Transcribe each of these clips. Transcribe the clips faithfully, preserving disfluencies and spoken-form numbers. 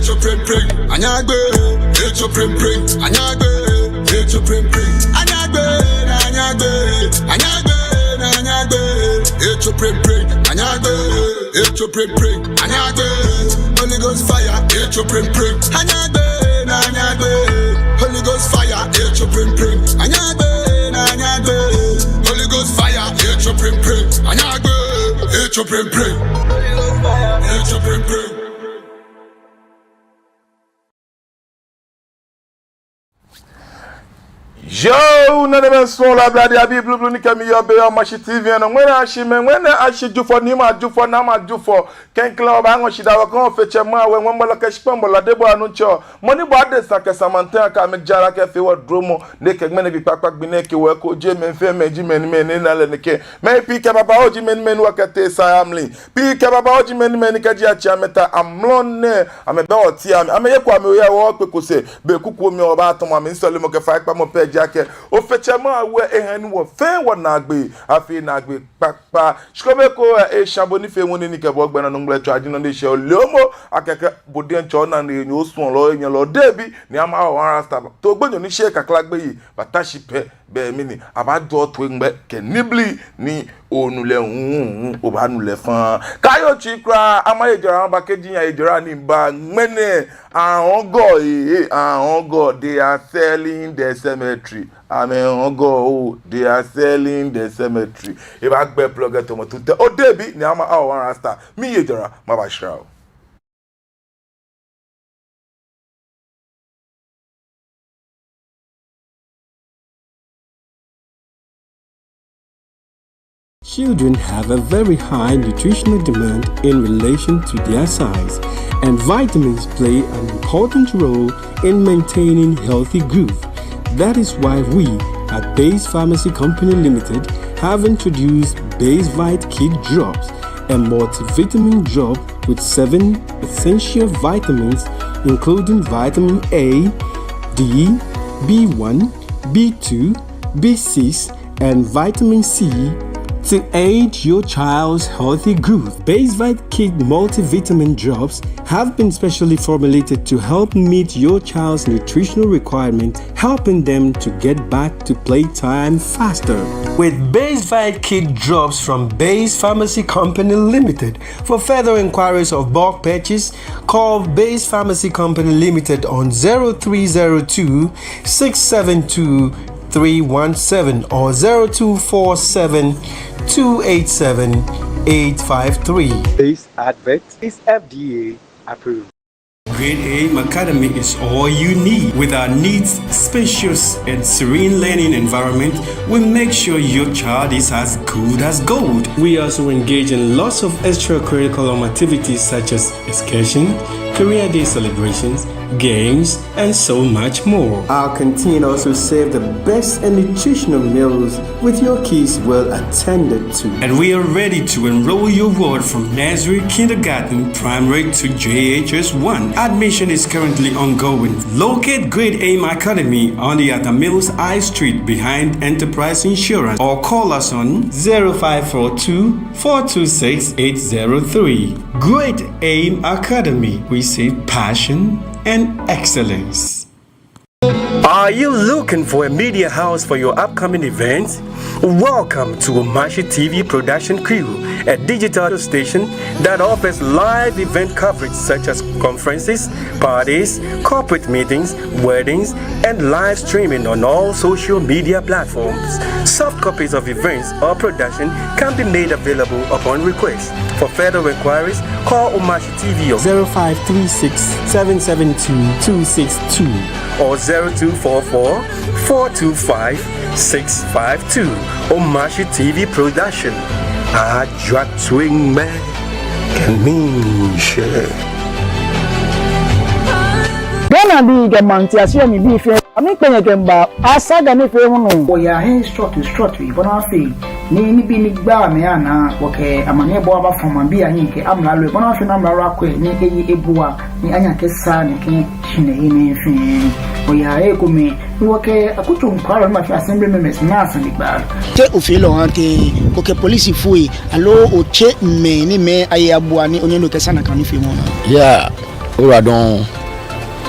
Echo prim prim, anyagbe. Echo prim prim, anyagbe. Echo prim prim, anyagbe, anyagbe, anyagbe, anyagbe. Echo prim prim, anyagbe. Echo prim prim, anyagbe. Holy Ghost fire, echo prim prim, anyagbe, anyagbe. Holy Ghost fire, echo prim prim, anyagbe, anyagbe. Holy Ghost fire, echo prim prim, anyagbe. Echo prim prim, echo prim prim. Yoo, nɛɛ bɛ nsɔn la bladi abi blublu ni kɛ mi yɔɔ biɛ yɛ Omashi T V nɔ. Ŋmɛnɛ ashi mɛɛ, ŋmɛnɛ ashi Jufɔ, ni ma Jufɔ, na ma Jufɔ. Klɛŋklɛŋ wɔbaaŋɔ shidaa wɔkɛha Ofe Tsɛ Mawu, ŋwɛi mɔ lɛ kɛ shikpɔŋ mɔ lɛ, adebɔɔ anɔkwale, mɔ ni bɔ adesa kɛ Samantha kɛ amɛ jara kɛ fee wɔ dromɔ, ni kɛ ŋmɛnɛ gbi kpakpa gbi nɛɛ kɛ wɔ ko je mɛi fɛɛ mɛi ji mɛi ni mɛi ni na lɛ nɛkɛ. Mɛi pii kɛ babaoo ji mɛi ni mɛi ni wɔkɛtee sa amli. Pii kɛ babaoo ji mɛi ni mɛi ni kɛji atsi amɛta amrɔ nɛɛ amɛbɛ wɔteŋ, amɛ, amɛyeko amɛya wɔkpe kose. Be kukuoo mli wɔbaatsɔmɔ amɛ sɔlemɔ kɛ faikpamɔ pɛ ejaakɛ Ofe Tsɛ Mawu eha ni wɔ fɛɛ wɔnaagbee afee naagbee kpakpa. Shi kome ko, eh, esha bo ni fee ŋwɛi ni kɛ bo gbɛ nɔ nɔŋŋ gbɛ tsɔ aji nɔ ni shɛ ole omɔ akɛkɛ bo diɛŋtsɛ ona ni enyo suɔlɔ enyɛlɔ debi ni ama o ara staba. To gbɛnyo ni shɛ kakla gbɛ yi bata shi pɛ. Be mli ni abaajɔ toi ŋmɛ kɛ nibli ni onu lɛ hu, hu, hu, obaanu lɛ faŋŋ. Kaaye otsui kwraa, ama ye jara, aba kɛji yaa ye jara ni ba ŋmɛnɛ. Ahɔgɔ, eh, eh, ahɔgɔ, they are selling the cemetery. Amɛhɔgɔ o, they are selling the cemetery. Ebaagbɛ plɔ kɛ tɔmɔ tutɛ. Odebi ni ama o ara staba. Mi ye jara, maba shira o. Children have a very high nutritional demand in relation to their size, and vitamins play an important role in maintaining healthy growth. That is why we at Base Pharmacy Company Limited have introduced Basevite Kid Drops, a multivitamin drop with seven essential vitamins, including vitamin A, D, B one, B two, B six, and vitamin C to aid your child's healthy growth. Basevite Kid multivitamin drops have been specially formulated to help meet your child's nutritional requirement, helping them to get back to playtime faster. With Basevite Kid Drops from Base Pharmacy Company Limited. For further inquiries of bulk purchase, call Base Pharmacy Company Limited on zero three zero two, six seven two, three one seven or zero two four seven, two eight seven, eight five three. This advert is F D A approved. Great Aim Academy is all you need. With our neat, spacious, and serene learning environment, we make sure your child is as good as gold. We also engage in lots of extracurriculum activities such as excursion, career day celebrations, games, and so much more. Our canteen also serve the best and nutritional meals with your kids well attended to. And we are ready to enroll your ward from nursery, kindergarten, primary to J H S one. Admission is currently ongoing. Locate Great Aim Academy on the Atta Mills High Street behind Enterprise Insurance or call us on zero five four two, four two six, eight zero three. Great Aim Academy, we see passion and excellence. Are you looking for a media house for your upcoming events? Welcome to Omashi T V production crew, a digital station that offers live event coverage such as conferences, parties, corporate meetings, weddings, and live streaming on all social media platforms. Soft copies of events or production can be made available upon request. For further inquiries, call Omashi T V on zero five three six, seven seven two, two six two or zero two four four, four two five, six five two. Omashi T V production. Ajwa toi ŋmɛ kɛ miishɛɛ. Ghanabii kɛ maŋtiase mli bii fɛɛ, amɛkpɛ nyɛ kɛmiiba Asaga nifeemɔ nɔ. Wɔyaa hei srɔtoi srɔtoi bɔ ni afee ni nibii ni gbaa mɛi anaa, wɔkɛ amaniɛbɔɔ abafɔ maŋbii ahiɛ kɛ amralo, bɔ ni afee ni amralo akwɛ ni eye ebua ni anyɛ akɛsaa nɛkɛ shihilɛi nɛɛ fɛɛ. Wɔyaa hei komɛi ni wɔkɛ akutso nɔkwɛlɔi ni ma fee assembly members naa sane gba. Te ofeɔ lɛ ohaa tɛŋŋ, okɛ polisifoi aloo otsɛɔ mɛi ni amɛye abua ni onyɛ ni okɛsaa nakai nifeemɔ nɛɛ? Yeah, ora dɔŋŋ.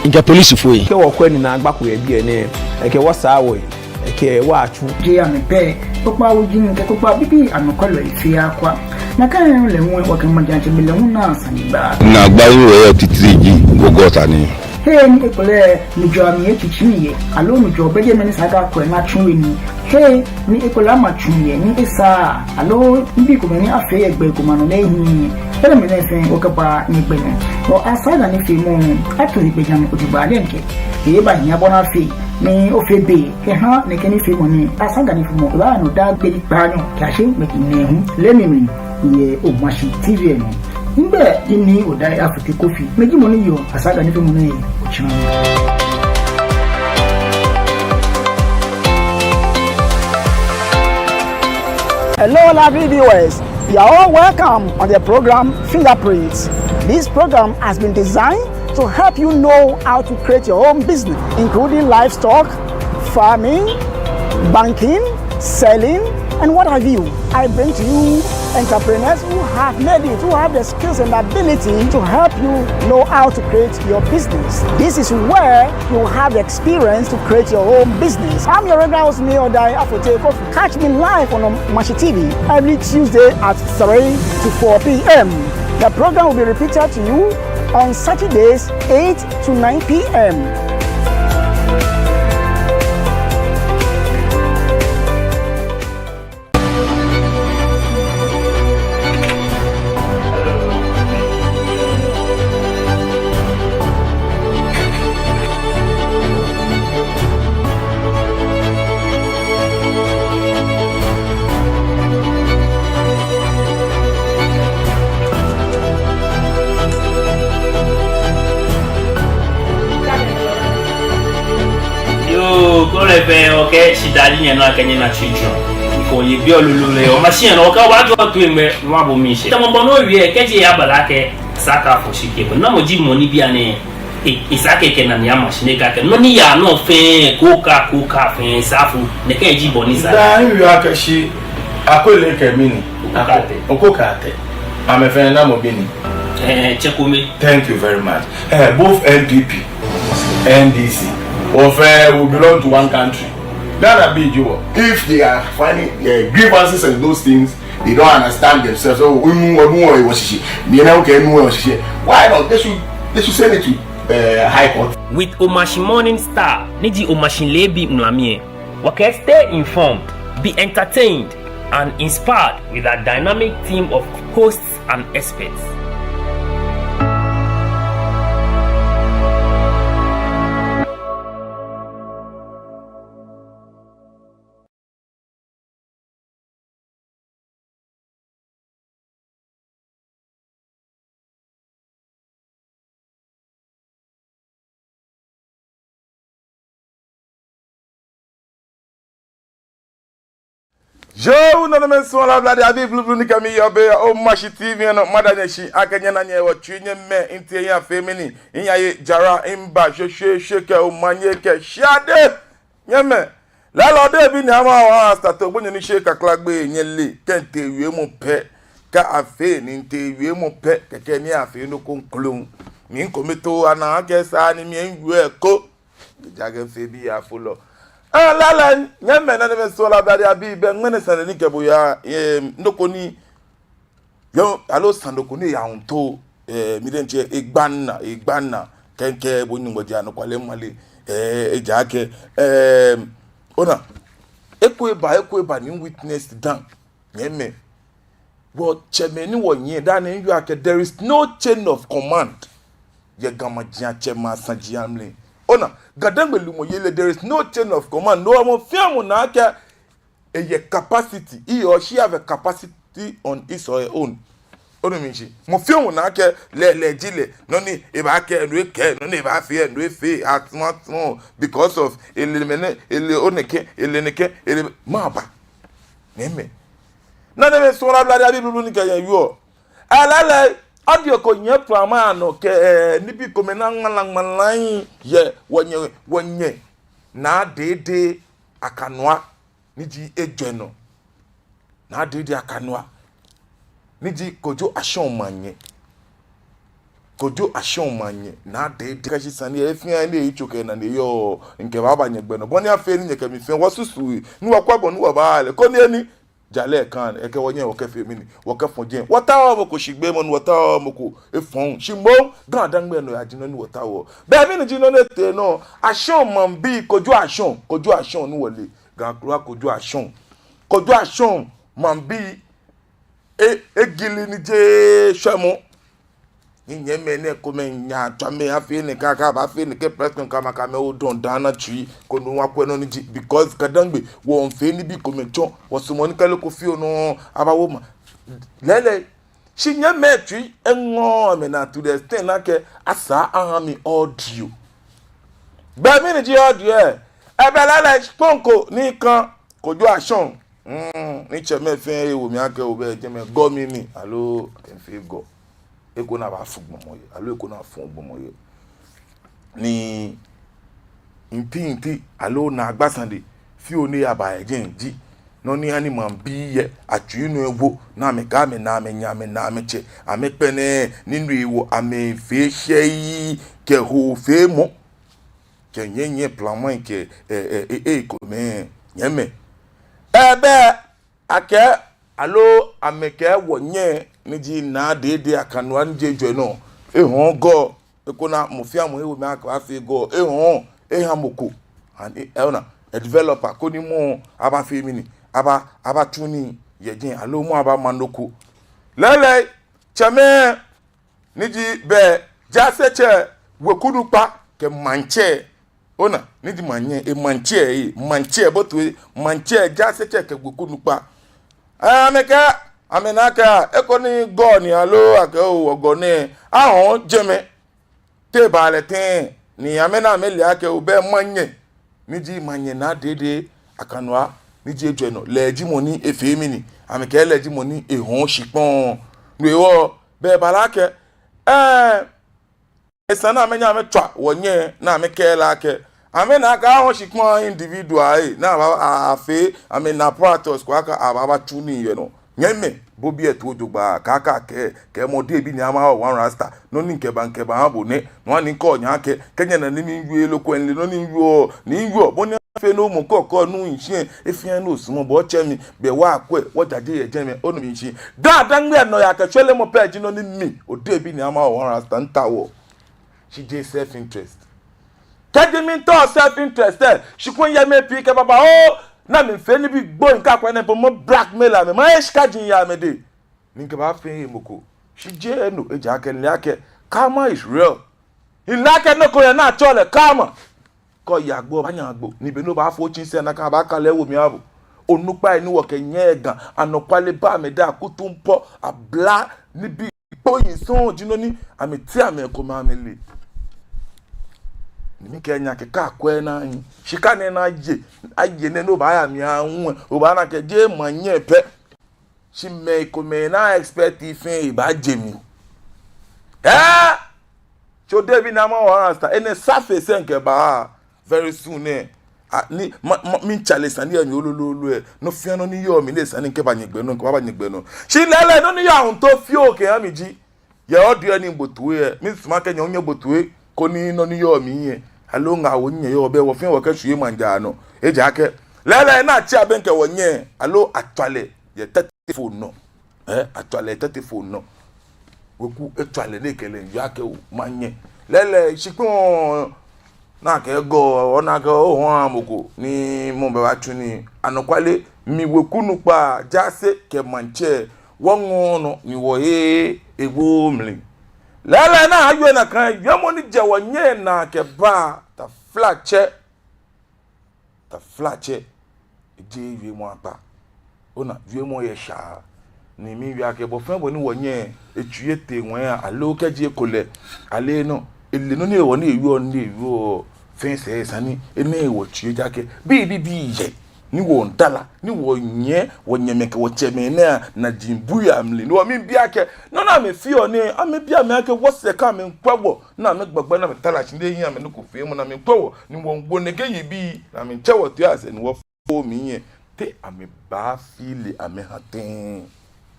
Mikɛ polisifoi. Kɛ wɔkwɛ ni naagba ko yɛ biɛ nɛɛ, ekɛ wɔ saa wɔyi, ekɛ wɔ atsu. Jeee amɛ pɛ, kpokpaa wuji kɛ kpokpaa bibii anɔkwɛlɔi fɛɛ akwa. Nakai nɔŋŋ lɛ hu wɔkɛ maŋtsɛmɛi lɛ hu naa sanegbaa. Naagbai ni wɔyɔɔ titri ji wɔ gɔta nii. Hei ni ekolɛ nujɔɔ amli etsitsi yɛ, aloo nujɔɔ bɛ jɛmɛ ni esa akɛ akwɛ ni atsu he nii. Hei ni ekolɛ ama tsu yɛ ni esaaa, aloo nibii komɛi ni afee yɛ gbɛ ko ma nɔ ni ehiii. Enɛɛmɛi fɛɛ wɔkɛbaa nyɛgbɛ nɔ. Wɔ Asaga nifeemɔ, ato he gbɛjianɔ ojogbaŋŋ diɛŋtsɛ. Ebaahi abɔ naa fɛɛ ni ofee be kɛha nɛkɛ nifeemɔ nɛɛ. Asaga nifeemɔ, ebaa nɔ daa gbi kpaanyɔ kɛyashi ŋmɛji nɛɛhu. Lɛ mi mi yɛ Omashi T V lɛ nɔ. Migbɛi ji Nii Odai Afotey Kofi. Mi ji mɔ ni yɔɔ Asaga nifeemɔ nɛɛ otsiaŋ. Hello, lovely viewers. You are all welcome on the program Fingerprints. This program has been designed to help you know how to create your own business, including livestock, farming, banking, selling, and what have you. I bring to you entrepreneurs who have made it, who have the skills and ability to help you know how to create your business. This is where you have the experience to create your own business. I'm your regular host, Nii Odai Afotey Kofi. Catch me live on Omashi T V every Tuesday at three to four p m. The program will be repeated to you on Saturdays, eight to nine p m. Yoo, kɔlɛ fɛɛ, okɛ shidaa ji nyɛnɔ akɛ nyɛna tsuitsuu. Kɔ yɛ biɛ lolo lɛ, Omashi nɔ, okɛ obaajɔ toi ŋmɛ, nɔ abo miishɛɛ. Tamɔ bɔ ni owie, kɛji eyabala akɛ, esa akɛ afɔ shi kɛ bɔ. Namɔ ji mɔ ni bianɛ, e, esa akɛ ekɛ nane ama shi ni ekɛɛ akɛ, nɔ ni yaa nɔ fɛɛ, kooka, kooka fɛɛ, esa afo, nɛkɛ ji bɔ ni sa. Daa, miwie akɛ shi, Akwele kɛ mɛni? Oko Kaate. Oko Kaate. Amɛfɛɛ namɔ bi ni? Eh, Tsɛ Kome. Thank you very much. Eh, both N P P, N D C, wɔfɛɛ, we belong to one country. Ghanabii ji wɔ. If they are finding, eh, grievances and those things, they don't understand themselves. Oh, enu, enu wɔ shishi. Ni ena okɛ enu wɔ shishi. Why not? They should, they should send it to, eh, High Court. With Omashi Morning Star, ni ji Omashi Leebi Ŋulami lɛ, wɔkɛɛ stay informed, be entertained, and inspired with our dynamic team of hosts and experts. Yoo, nanemɛi suɔlɔi, ablade abii blublu ni kɛ mi yɔɔ biɛ yɛ Omashi T V nɔ, mada nyɛ shi akɛ nyɛna nyɛwo tsui nyɛmɛ, ntee nyɛyafee mɛni, nyɛyaye jara, mba shweshweeshwe kɛ omanye kɛ shade. Nyɛmɛi, lɛɛlɛŋ, daa bi ni ama wɔ hasta to gbonyo ni she kakla gbe nyɛle, kɛ ntee wiemɔ pɛ, kɛ afee ni ntee wiemɔ pɛ, kɛkɛ ni afee nɔ ko ŋkoloŋ. Ni ŋkome to ana akɛ esa ni miwie eko. Ejaakɛ fee bi ya folo. Ah, lɛɛlɛŋ, nyɛmɛi, nanemɛi suɔlɔi, ablade abii, bɛ ŋmɛnɛ sane ni kɛ bo ya, em, nɔ ko ni Yoo, aloo sane ko ni yaa ŋtoo, eh, mi diɛŋtsɛ egba minaa, egba minaa, kɛ, kɛ bo Nyɔŋmɔ ji anɔkwale male, eh, ejaakɛ, eh, ona, eko eba, eko eba ni witness dã, nyɛmɛi. Wɔtsɛmɛi ni wɔnyiɛ, daa nɛɛ miwie akɛ, there is no chain of command. Yɛ Ga maji atsɛmɛi asaji amli. Ona, Ga-Dangme lumɔyeli, there is no chain of command. No, mɔ fɛɛ mɔ naa akɛ eyɛ capacity, he or she have a capacity on his or her own. Onu mishishi? Mɔ fɛɛ mɔ naa akɛ lɛ, lɛ ji lɛ, nɔ ni ebaakɛɛ, no ekɛɛ, nɔ ni ebaafee, no efee, atuma, atuma, because of, ele mɛnɛ, ele onɛkɛ, ele nɛkɛ, ele maba. Nɛmɛ. Nanemɛi suɔlɔi, ablade abii blublu ni kɛ nyɛ wieɔ. Lɛɛlɛŋ, audio ko yɛ platform nɔ kɛ, eh, nibii komɛi ni aŋmala ŋmala yɛ wɔnyɛ, wɔnyɛ Naa Dede Akanua, ni ji ejwɛ nɔ. Naa Dede Akanua, ni ji Kojo Ashong Manyɛ. Kojo Ashong Manye, Naa Dede. Kɛ shi sane lɛ, efee ni eyitso kɛ naa ni eyɔɔ, mikɛbaaba nyɛgbɛ nɔ. Bɔ ni afee ni nyɛ kɛ mi fɛɛ wɔsusu, ni wɔkwɛ bɔ ni wɔbaa lɛ, koni eni ja lɛ kan, ekɛ wɔnyɛ wɔkɛfee mɛni, wɔkɛfɔ jɛi. Wɔtaooo mɔ ko shigbeemɔ, ni wɔtaooo mɔ ko efɔŋ. Shi moŋ, GaDangme nɔyaa ji nɔ ni wɔtaoɔ. Bɛ mɛni ji nɔ ni etee nɔ, Ashong maŋbii, Kojo Ashong, Kojo Ashong ni wɔle. Ga Akloa Kojo Ashong. Kojo Ashong maŋbii, e, egili ni jeee shwɛmɔ. Ni nyɛmɛi nɛɛ komɛi nyɛtsɔɔ amɛ afee nɛkɛ, akɛ abaafee nɛkɛ press con, kɛ amɛkɛ amɛwo dɔŋŋ daa naa tsui, koni wɔkwɛ nɔ ni ji, because GaDangme, wɔmiifee nibii komɛi tsɔ, wɔsumɔɔ ni kɛ lɛ ko fioo nɔ, abawo ma. Lɛɛlɛŋ, shi nyɛmɛi tsui eŋɔɔɔ amɛnaa to the extent ni akɛ asaa aha mi audio. Bɛ mɛni ji audio lɛ? Ebɛ lɛɛlɛŋ shikpɔŋ ko ni kã Kojo Ashong. Mm, ni tsɛmɛi fɛɛ ewo mi akɛ obɛ jɛmɛ, gɔ mli ni, aloo akɛ mifee gɔ. Eko ni abaafu gbɔmɔ yɛ, aloo eko ni afu gbɔmɔ yɛ. Ni nti nti, aloo naagba sane fioo ni eyaba yɛ jɛi ji nɔ ni hani maŋbii yɛ atsui nɔ ewo, ni amɛkɛ amɛnaa, amɛnyɛ, amɛnaa, amɛtsɛ, amɛkpɛnɛ, ni no hewɔ amɛfee shɛii kɛ hoofeemɔ kɛ nyɛnyɛ plamai kɛ, e, e, e, ekomɛi, nyɛmɛi. Ebɛ akɛ, aloo amɛkɛ wɔnyɛ ni ji Naa Dede Akanua ni ji ejwɛ nɔ, ehɔɔ gɔ, eko ni mɔ fɛɛ mɔ ewo mi akɛ abaafee gɔ, ehɔɔ, eha mɔ ko. And e, e, ona, e developer, koni mɔ abaafee mɛni, aba, abaatsu nii yɛ jɛi, aloo mɔ abaama nɔ ko. Lɛɛlɛŋ, tsɛmɛi, ni ji bɛ, jaasetsɛ, weku nukpa kɛ maŋtsɛ. Ona, ni ji maŋnyɛ, e maŋtsɛ, e maŋtsɛ, bo toi, maŋtsɛ, jaasetsɛ kɛ weku nukpa. Amɛkɛɛ, amɛnaa akɛ, eko ni gɔ ni aloo akɛ oo, wɔgɔ nɛɛ, ahɔɔ jɛmɛ. Te baa lɛ tɛŋŋ? Ni amɛna amɛle akɛ obɛ maŋnyɛ, ni ji maŋnyɛ Naa Dede Akanua, ni ji ejwɛ nɔ, lɛ ji mɔ ni efee mɛni, amɛkɛɛ lɛ ji mɔ ni ehɔɔ shikpɔŋ. No hewɔ, bɛ baa lɛ akɛ, ɛɛ, esa ni amɛnyɛ amɛtswa wɔnyɛ ni amɛkɛɛ lɛ akɛ, amɛnaa akɛ ahɔɔ shikpɔŋ individual, e, ni abaa, a, afee, amɛna apparatus ko akɛ abaabatsu nii yɛ nɔ. Nyɛmɛi, bo bi eto jogbaŋŋ, kaka kɛ, kɛ mɔ diɛŋtsɛ bi ni ama wɔ one rasta, nɔ ni mikɛba, mikɛba aha bo nɛ, no hewɔ ni mikɛɔ nyɛ akɛ, kɛ nyɛna ni miwieee loko, nyɛle nɔ ni miwieɔ, ni miwieɔ, bɔ ni afee ni mɔ ko ko nu mishiɛ, efee ni osumɔɔ bo otsɛ mi, bɛ wɔkwɛ, wɔjaje yɛ jɛmɛ, onu mishishi. GaDangme nɔyaa kɛ shweremɔ pɛ ji nɔ ni mi, Odehe bi ni ama wɔ one rasta, mitaoɔ. Shi jeee self interest. Kɛji mitaoɔ self interest lɛ, shi kulɛ yɛ mɛi pii kɛ babaoo, ni amɛfee nibii gboi, mikɛ akwɛ nɛɛ po mɔ blackmail amɛ, maye shika jin yɛ amɛdɛŋ. Ni mikɛbaafee mɔ ko. Shi jeee no, ejaakɛ mile akɛ, karma is real. Mile akɛ nɔ ko yɛ ni atsɛɔ lɛ karma. Kɛ oye agbo, obaanya agbo. Ni be ni obaafo otsii sɛɛ nakai, abaakala ewo mli aha bo. Onukpai ni wɔkɛ nyɛ yɛ Ga, anɔkwale baa amɛdɛŋ, akutumpɔɔ, abla, nibii gboi sɔŋŋ ji nɔ ni amɛteɔ amɛ ekomɛi amɛle. Ni mikɛɛ nyɛ akɛ kɛ akwɛ naa hi. Shika nɛɛ ni aye, aye nɛɛ ni obaaya mli ahu, obaana akɛ jeee maŋnyɛ pɛ. Shi mɛi komɛi ni a-expect fɛɛ ebaaje mli. Ɛɛ! Shi Odehe bi ni ama wɔ one rasta, enɛ surface lɛ mikɛbaa very soon nɛ. A, ni, ma, ma, mitsale sane lɛ mli lolo lolo lɛ. Nɔ fɛɛ nɔ ni yɔɔ mli lɛ, esa ni mikɛba nyɛgbɛ nɔ, mikɛbaaba nyɛgbɛ nɔ. Shi lɛɛlɛŋ nɔ ni yɔɔ ahunto fioo kɛha mi ji, yɛ audio ni mibo toi lɛ, misumɔɔ akɛ nyɛ hu nyɛbo toi, koni nɔ ni yɔɔ mli lɛ, aloo ŋaawoo ni nyɛyɔɔ, bɛ wɔ fɛɛ wɔkɛshwie maŋ jara nɔ. Ejaakɛ lɛɛlɛŋ ni atsɛ abɛŋkɛ wɔnyɛ, aloo atswa lɛ yɛ tɛtɛfoo nɔ. Ɛɛ, atswa lɛ yɛ tɛtɛfoo nɔ. Weku etswa lɛ ni ekɛ lɛ miiwie akɛ oo, maŋnyɛ. Lɛɛlɛŋ shikpɔŋ, nakai gɔ, ona akɛ ohɔɔ mɔ ko ni mɔ baabatsu nii. Anɔkwale, mi weku nukpa, jaase kɛ maŋtsɛ, wɔŋɔɔ nɔ ni wɔhe ewo mli. Lɛɛlɛŋ ni awie nakai, wiemɔ ni jɛ wɔnyɛ naa kɛba, taflatsɛ, taflatsɛ, ejeee wiemɔ kpakpa. Ona, wiemɔ yɛ shaa. Ni miwie akɛ bɔ fɛɛ bɔ ni wɔnyɛ etsui etee ŋwɛi, aloo kɛji ekolɛ, ale nɔ, ele nɔ ni ewieɔ, ni ewieɔ, ni ewieɔ fɛɛ sɛɛ, esa ni enɛ wɔtsui ejaakɛ bibii yɛ ni wɔmiida lɛ, ni wɔnyɛ, wɔnyɛmɛi kɛ wɔtsɛmɛi nɛɛ, naji bu yɛ amli. Ni wɔmiibi akɛ, nɔ ni amɛfeɔ nɛɛ, amɛbi amɛ akɛ wɔsɛɛ kɛ amɛmiikwɛ wɔ, ni amɛgbagba ni amɛta lɛ shi ni ehiii amɛ nɔ ko feemɔ ni amɛmiikwɛ wɔ, ni wɔmiiwo nɛkɛ yibii, ni amɛmiitsɛ wɔ toi asɛɛ ni wɔfo mli lɛ, te amɛbaafee lɛ amɛha tɛŋŋ?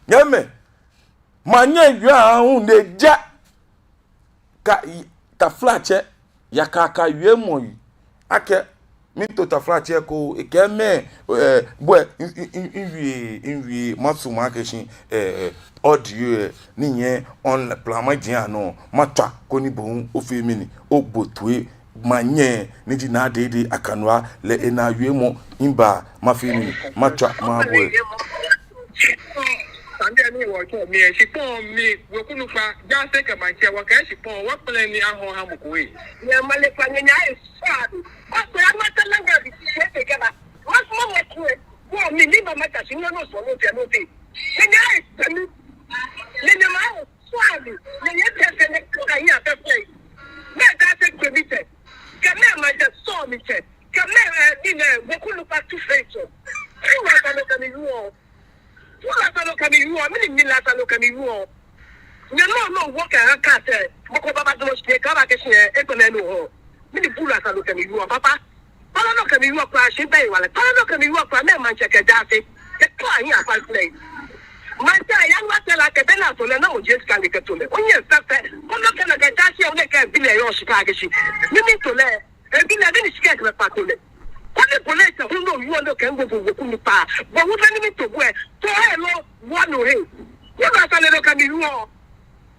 Nyɛmɛi, maŋnyɛ wie aahu ni eja. ka, taflatsɛ, yakaka wiemɔ yi akɛ mito taflatsɛ ko ekɛɛ mɛɛ, eh, bɔ, miwie, miwie, masumɔ akɛ shi, eh, audio lɛ ni yɔɔ online lɛ maji anɔ, matswa koni bo hu ofee mɛni, ogbo toi. Manyɛ ni ji Naa Dede Akanua lɛ enaawiemɔ, miba mafee mɛni, matswa mabo lɛ. Sane ni wɔtsɔɔ mli, shikpɔŋ mli, weku nukpa, jaase kɛ maŋtsɛ, wɔkɛɛ shikpɔŋ, wɔkpɛlɛ ni ahɔɔ ha mɔ ko ee. Nyɛ male kpa nyɛ nyɛ ayi sɔɔ abi. Kɔkɔ ya mata langa bi ti se kɛba. Wɔsumɔ mɔ ko ee. Wɔ mi ni mama ta shi nyɛ nɔ sɔ nɔ tɛ nɔ tɛ. Nyɛ nyɛ ayi sɔɔ mi. Nyɛ nyɛ ma ayi sɔɔ abi. Nyɛ nyɛ tɛ sɛ nyɛ ko ka nyɛ afɛ fɛ. Mɛɛ jaase kpe mi tɛ. Kɛ mɛɛ maŋtsɛ sɔɔ mi tɛ. Kɛ mɛɛ, eh, ni nɛ, weku nukpa tu fɛ tɔ. Ti wa ka nɔ kɛ mi wieɔ. Wulasa nɔ kɛ mi wieɔ, mɛni mlilasa nɔ kɛ mi wieɔ. Nyɛ nɔ nɔ wɔ kɛ ha ka tɛ. Mɔ ko baba dɔmɔ shi kɛ ba kɛ shi yɛ, ekpɛlɛ nɔ hɔ. Mɛni bulasa nɔ kɛ mi wieɔ, papa. Kpalɔ nɔ kɛ mi wieɔ kwraa shi bɛ wala. Kpalɔ nɔ kɛ mi wieɔ kwraa, mɛɛ maŋtsɛ kɛ jaase. Kɛ kɔ ayi akpa filɛ. Maŋtsɛ ya nɔ tɛ la kɛ bɛ na to lɛ, na mɔ Jesu kan kɛ to lɛ. Onyɛ fɛfɛ. Kɔ nɔ kɛ na kɛ jaase, onɛ kɛ bi lɛ yɔɔ shika kɛ shi. Mɛni to lɛ. Ebi lɛ, mɛni shika ekɛba kpa to lɛ. Koni police hu nɔ wieɔ nɔ kɛ ŋgo bo weku nukpa. Bo hu fɛɛ ni mito bo lɛ. To hɛ lɔ, wɔ nɔ hɛ. Wulasa lɛ nɔ kɛ mi wieɔ.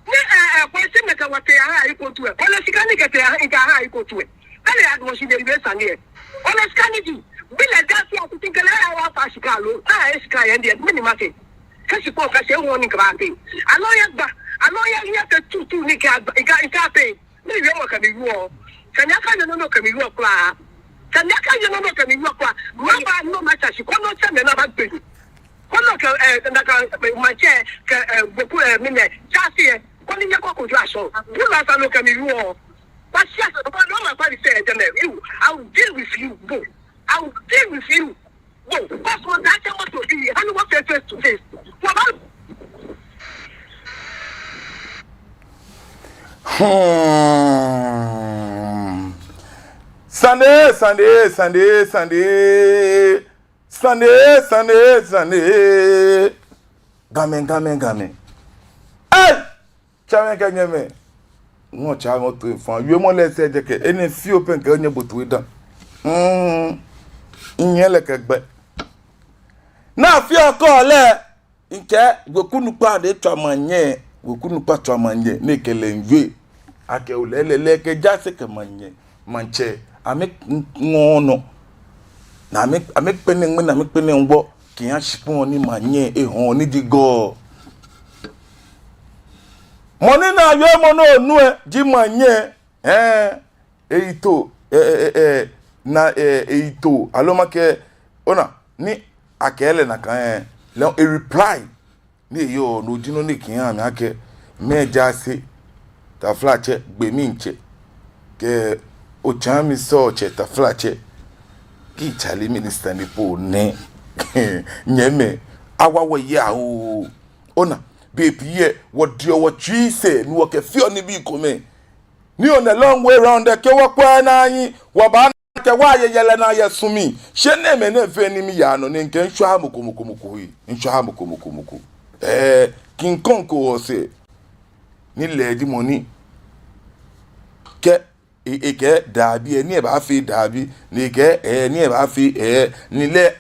Ni, eh, eh, police mɛi kɛ wɔ tee aha ayi kotu lɛ. Ole shika ni kɛ tee aha, ni kɛ aha ayi kotu lɛ. Ele ya dɔmɔ shi de ibe sane lɛ. Ole shika ni ji. Bi lɛ jaase akuti kɛlɛ ya wa fa shika lo. Na e shika yɛ ndiɛ, mɛni ma fee. Kɛ shikpɔŋ kase wɔ ni kɛba fee. Aloo ya gba. Aloo ya, ya fee tutu ni kɛ agba. Ika, ika fee. Mɛni wiemɔ kɛ mi wieɔ. Sani akanyɛ nɔ nɔ kɛ mi wieɔ kwraa. Sani akanyɛ nɔ nɔ kɛ mi wieɔ kwraa. Maba nɔ matsa shi, kɔ nɔ tsɛ mɛi ni abagbe mi. Kɔ nɔ kɛ, eh, nakai, eh, maŋtsɛ, kɛ, eh, weku, eh, mɛni, jaase, eh, koni nyɛkɔ kojo ashɔ. Bulasa nɔ kɛ mi wieɔ. Kpasia sɛ, kɔ nɔ ma kpali sɛ, jɛmɛ, you, I will deal with you, bo. I will deal with you. Wo, kɔsɔn da kɛ moto bi, hani wɔ face, face to face. Wɔ ba. Hmm. Sane, sane, sane, sane. Sane, sane, sane. Gamɛi, gamɛi, gamɛi. Ei! Tsɛmɛi kɛ nyɛmɛi, ŋɔɔ tsɛ ŋɔɔ toi faŋŋ. Wiemɔ lɛ sɛɛ jɛkɛ, enɛ fioo pɛ mikɛ onyɛ bo toi dã. Mm, nyɛ lɛ kɛ gbɛ. Naa fioo kɔ lɛ, mikɛɛ weku nukpa lɛ tswa maŋnyɛ, weku nukpa tswa maŋnyɛ, ni ekɛ lɛ miiwie. Akɛ ole lɛ, lɛ kɛ jaase kɛ maŋnyɛ, maŋtsɛ, amɛŋɔɔ nɔ. Ni amɛ, amɛkpɛlɛ ŋmɛnɛ, amɛkpɛlɛ ŋwɔ. Kɛha shikpɔŋ ni maŋnyɛ ehɔɔ ni ji Gɔɔ. Mɔ ni naa wiemɔ nɔ onu lɛ ji maŋnyɛ, eh, eyitoo, eh, eh, eh, eh, na, eh, eyitoo, aloo makɛɛ, ona, ni akɛɛ lɛ nakai, eh, lɛ e-reply. Ni eyɔɔ, no ji nɔ ni kɛha mi akɛ, mɛɛ jaase, taflatsɛ, gbemi tsɛ, kɛ otsaami sɔɔ tsɛ, taflatsɛ, kɛ tsale minister ni po nɛ. Nyɛmɛi, awa wɔyi oo. Ona, bei pii lɛ, wɔdiɔ wɔtsui sɛɛ, ni wɔkɛfeɔ nibii komɛi. Ni on a long way round lɛ, kɛ wɔkwɛ naa yi, wɔbaana akɛ wɔyɛ yɛlɛ naa yɛ su mli. Shi enɛɛmɛi nɛɛ fɛɛ ni miyaa nɔ nɛɛ, mikɛɛ mishwaaa mɔ ko mɔ ko mɔ ko ee. Mishwaaa mɔ ko mɔ ko mɔ ko. Eh, King Kong ko wɔsɛɛ. Ni lɛ ji mɔ ni kɛɛ, e, ekɛɛ dabi, eh, ni ebaafee dabi. Ni ekɛɛ, eh, ni ebaafee, eh, ni lɛ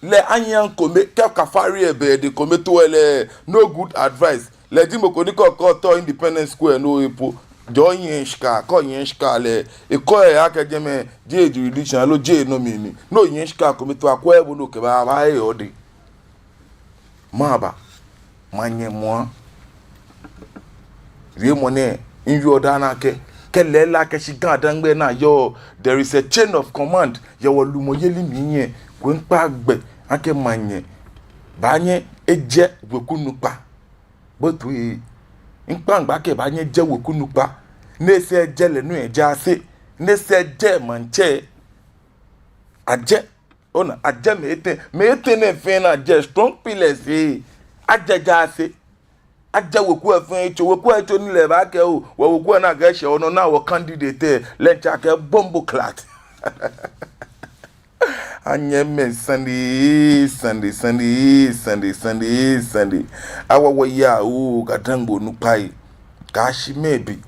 lɛ anyiɛ kome, kɛ Kafari ebɛ de kome to lɛ, no good advice. Lɛ ji mɔ ko ni kɔkɔ tɔ Independence Square nɔ epo. Jɔ nyiɛ shika, kɔ nyiɛ shika lɛ. Ekɔ ehe akɛ jɛmɛ, jeee jurisdiction, aloo jeee nɔ mli ni. No nyiɛ shika kome to akwɛ bo no kɛba, aba eyɔɔ de. Maba. Maŋnyɛ mɔ. Wiemɔ nɛɛ, miwieɔ daa nɛɛ akɛ, kɛ lɛɛlɛŋ akɛ shi GaDangme naa yɔɔ, there is a chain of command, yɛ wɔlumɔyeli mli nyɛ, kɛ miikpa gbɛ, akɛ maŋnyɛ, baanyɛ ejɛ weku nukpa. Bo toi, miikpa gbɛ akɛ baanyɛ ejɛ weku nukpa, ni esɛɛ jɛ lɛ nɔ ejaase, ni esɛɛ jɛ maŋtsɛ, ajɛ. Ona, ajɛ mɛi etɛ, mɛi etɛ nɛɛ fɛɛ ni ajɛ strong pillars ee. Ajɛ jaase. Ajɛ weku lɛ fɛɛ etso, weku lɛ etso ni lɛ baakɛɛ oo, wɔ weku lɛ naa kɛ shɛ onɔ naa wɔ candidate lɛ, lɛ ntsɛ akɛ bomboclaat. Anyɛmɛi, sane, sane, sane, sane, sane, sane. Awa wɔyi oo, GaDangme onukpai. Kaashi mɛɛ be.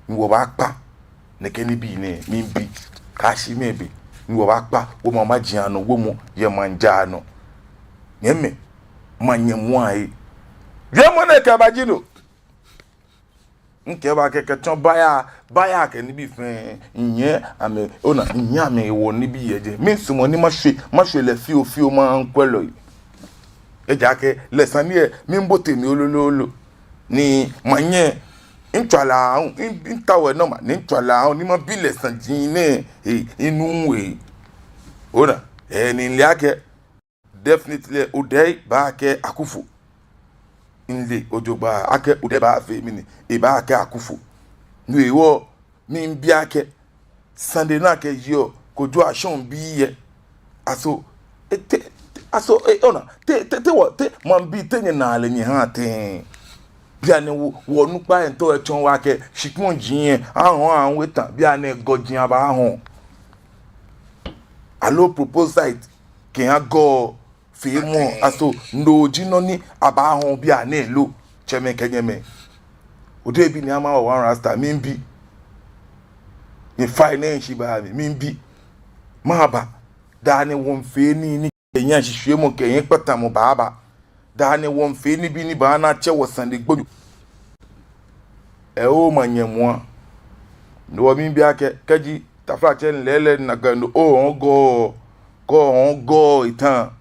ni wɔbaakpa nɛkɛ nibii nɛɛ, miibi, kaashi mɛɛ be ni wɔbaakpa wɔ mamaji anɔ wɔ mɔ yɛ maŋ jaa nɔ. Nyɛmimɛi, manyɛmimɛi, wiemɔ nɛɛ kɛbaji no. Mikɛba kɛkɛ tsɔ baya, baya kɛ nibii fɛɛ. Nyɛ amɛ, ona, nyɛ amɛ wɔ nibii yɛ jɛi. Miisumɔ ni mashwɛ, mashwɛ lɛ fioo fioo maŋkwɛlɔi. Ejaakɛ lɛ sane lɛ, miibote mli lolo lolo. Ni manyɛ, mitswa lɛ aahu, mi, mitao enɔ ma, ni mitswa lɛ aahu, ni mabi lɛ saji nɛɛ, he, minu he. Ona, eh, ni mile akɛ, definitely, Odei baakɛɛ Akuffo. Mile jogbaŋŋ akɛ Odei baafee mɛni, ebaakɛɛ Akuffo. No hewɔ, miibi akɛ, sane nɛɛ kɛ yɔɔ, Kojo Ashong bii yɛ. Aso, e, te, te, aso, e, ona, te, te, te wɔ, te, maŋbii te nyɛnaa lɛ nyɛhaa tɛŋŋ. Bianɛ wɔ, wɔnukpai ntɔ etsɔɔ wɔ akɛ, shikpɔŋ ji yɛ, ahɔɔ aahu eta, bianɛ gɔji abaahɔɔ. Aloo proposal kɛha gɔfeemɔ, aso no ji nɔ ni abaahɔɔ bianɛ lo? Tsɛmɛi kɛ nyɛmɛi. Odehe bi ni ama wɔ one rasta, miibi. Ni fai nɛɛ shi ba mi, miibi. Maba. Dani wɔmiifee nii ni kɛ nyɛ shishwiemɔ kɛ nyɛ kpatamɔ baaba. Dani wɔmiifee nibii ni baana atsɛ wɔ sane gbonyo. Ɛɛ, oo manyɛmimɛi. No hewɔ miibi akɛ, kɛji taflatsɛ lɛɛlɛŋ nakai nɔ, ohɔɔ gɔɔ, kɛ ohɔɔ gɔɔ eta,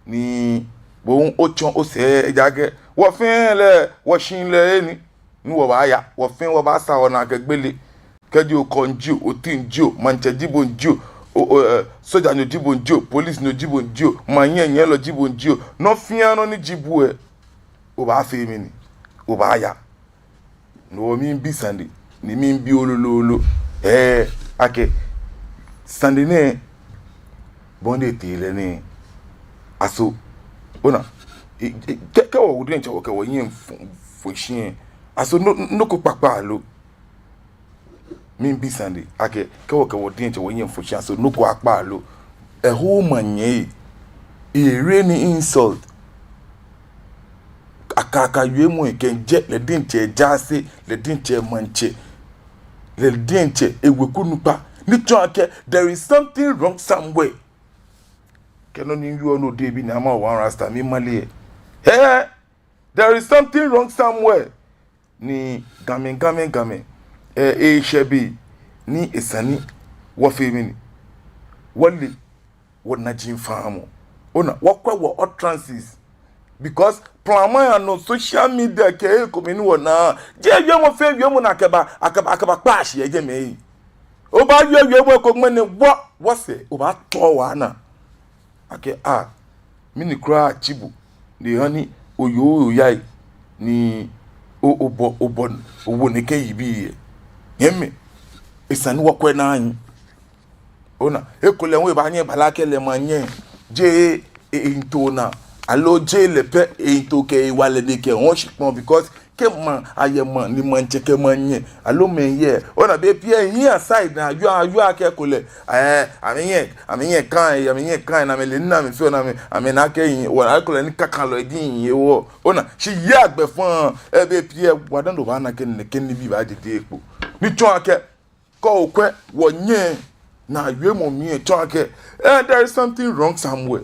ni bo hu otsɔ osɛɛ, ejaakɛ wɔ fɛɛ lɛ, wɔshi lɛ eni, ni wɔbaaya, wɔ fɛɛ wɔbaasaa wɔnaa kɛ gbele. Kɛji okɔŋ jio, otiŋ jio, maŋtsɛ ji bo jio, o, o, eh, sojanyo ji bo jio, policenyo ji bo jio, maŋ hiɛnyiɛlɔ ji bo jio, nɔ fɛɛ nɔ ni ji bo lɛ, obaafee mɛni, obaaya. No hewɔ miibi sane, ni miibi lolo lolo. Ɛɛ, akɛ, sane nɛɛ, bɔ ni etee lɛ nɛɛ, aso, ona, e, e, kɛ, kɛ wɔ diɛŋtsɛ wɔkɛ wɔhiɛ miifo, fo shi lɛ, aso nɔ, nɔ ko kpakpa lo? Miibi sane akɛ, kɛ wɔkɛ wɔ diɛŋtsɛ wɔhiɛ miifo shi lɛ, aso nɔ ko akpa lo? Ɛɛ, oo manyɛ, e, e rain insult. Akaaka wiemɔ lɛ kɛjɛ lɛ diɛŋtsɛ jaase, lɛ diɛŋtsɛ maŋtsɛ, lɛ diɛŋtsɛ eweku nukpa. Ni tsɔɔ akɛ, there is something wrong somewhere. Kɛ nɔ ni yɔɔ nɔ, Odehe bi ni ama wɔ one rasta, miimale lɛ. Ɛɛ, there is something wrong somewhere. Ni Gamɛi, Gamɛi, Gamɛi, ɛɛ, eshɛ be ni esa ni wɔfee mɛni, wɔle wɔnajiaŋ faamɔ. Ona, wɔkwɛ wɔ utterances. Because plama ya nɔ social media kɛ ekomɛi ni wɔnaa. Jeee wiemɔ fɛɛ wiemɔ ni akɛba, akɛba, akɛbakpa shi yɛ jɛmɛ. Obaawie wiemɔ ko ŋmɛnɛ wɔ, wɔsɛɛ, obaatɔ wɔ anaa. Akɛ, ah, mɛni kwraa tsi bo, ni hani oyoo oyayi, ni o, obɔ, obɔ, owo nɛkɛ yibii lɛ. Nyɛmimɛi, esa ni wɔkwɛ naa nɛɛ. Ona, ekolɛ hu ebaanyɛ ebala akɛ lɛ manyɛ, jeee e, e, eyiŋtoo naa, aloo jeee lɛ pɛ eyiŋtoo kɛ ewala ni ekɛhɔɔ shikpɔŋ, because kɛ maŋ, ayɛ maŋ, ni maŋtsɛ kɛ manyɛ, aloo mɛi yɛ. Ona, bei pii lɛ, hiɛ aside ni ayɔɔ, ayɔɔ akɛ ekolɛ, ɛɛ, amɛnyɛ, amɛnyɛ kan, amɛnyɛ kan, ni amɛle ni amɛfee, ni amɛ, amɛna akɛ hiɛ, wala ekolɛ ni kakalɔi ji hiɛ wɔ. Ona, shi yɛ agbɛfaŋ, ɛɛ, bei pii lɛ, wɔdɔŋ dɔŋŋ baana akɛ nɛkɛ nibii baaje je kpo. Ni tsɔɔ akɛ, kɛ okwɛ wɔnyɛ naa wiemɔ mli lɛ, etsɔɔ akɛ, eh, there is something wrong somewhere.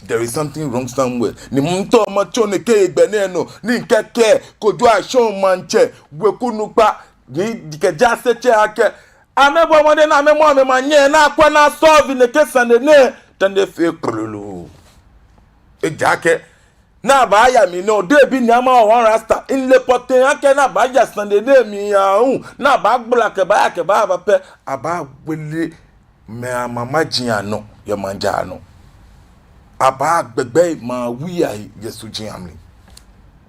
There is something wrong somewhere. Ni mitao matsɔ nɛkɛ hegbɛ nɛɛ nɔ, ni mikɛɛ akɛ, Kojo Ashong maŋtsɛ, weku nukpa, ni ekɛ jaase tsɛ akɛ, amɛbɔ mɔdɛŋ ni amɛmɔ amɛmanyɛ, ni akwɛ ni a-solve nɛkɛ sane nɛɛ, dani efee kpololo. Ejaakɛ, ni abaaya mli nɛɛ, Odehe bi ni ama wɔ one rasta, mile pɔtɛɛ akɛ ni abaaya sane nɛɛ mli aahu, ni abaagbala kɛbaaya kɛbaaba pɛ, abaagbele mɛi amamaji anɔ yɛ maŋ jaa nɔ. Abaagbɛgbɛ maŋ awui ahe yɛ suji amli.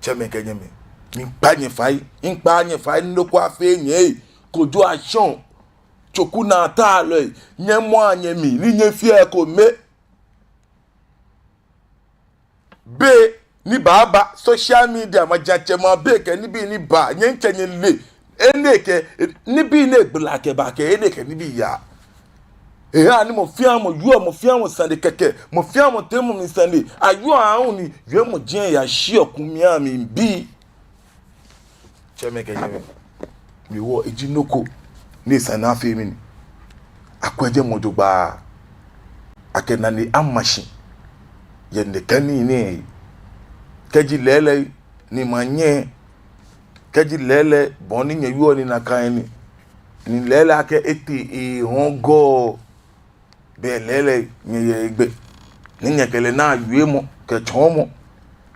Tsɛmɛi kɛ nyɛmɛi, miikpa nyɛ fai, miikpa nyɛ fai, nɔ ko afee nyɛ, Kojo Ashong, Tsoku naataalɔi, nyɛmɔa nyɛmli, ni nyɛfea ekome. Be ni baaba, social media, majiatsɛmɛi abei kɛ nibii ni baa, nyɛŋtsɛ nyɛle, enɛ kɛ, nibii ni egbala kɛba kɛ, enɛ kɛ nibii yaa. Ehaa ni mɔ fɛɛ mɔ wieɔ mɔ fɛɛ mɔ sane kɛkɛ, mɔ fɛɛ mɔ teemɔ mli sane, ayɔɔ aahu ni, wiemɔ jɛŋ ya shi okun mia mi bi. Tsɛmɛi kɛ nyɛmɛi. Hewɔ eji nɔ ko ni esa ni afee mɛni? Akwɛ jɛmɛ jogbaŋŋ. Akɛ nane ama shi yɛ nɛkɛ nii nɛɛ. Kɛji lɛɛlɛŋ ni manyɛ, kɛji lɛɛlɛŋ bɔ ni nyɛyɔɔ ni nakai ni, ni lɛɛlɛŋ akɛ etee ehɔɔ gɔɔ, belɛ lɛɛlɛŋ nyɛyɛ hegbɛ ni nyɛkɛ lɛ naa wiemɔ kɛ tsɔɔmɔ.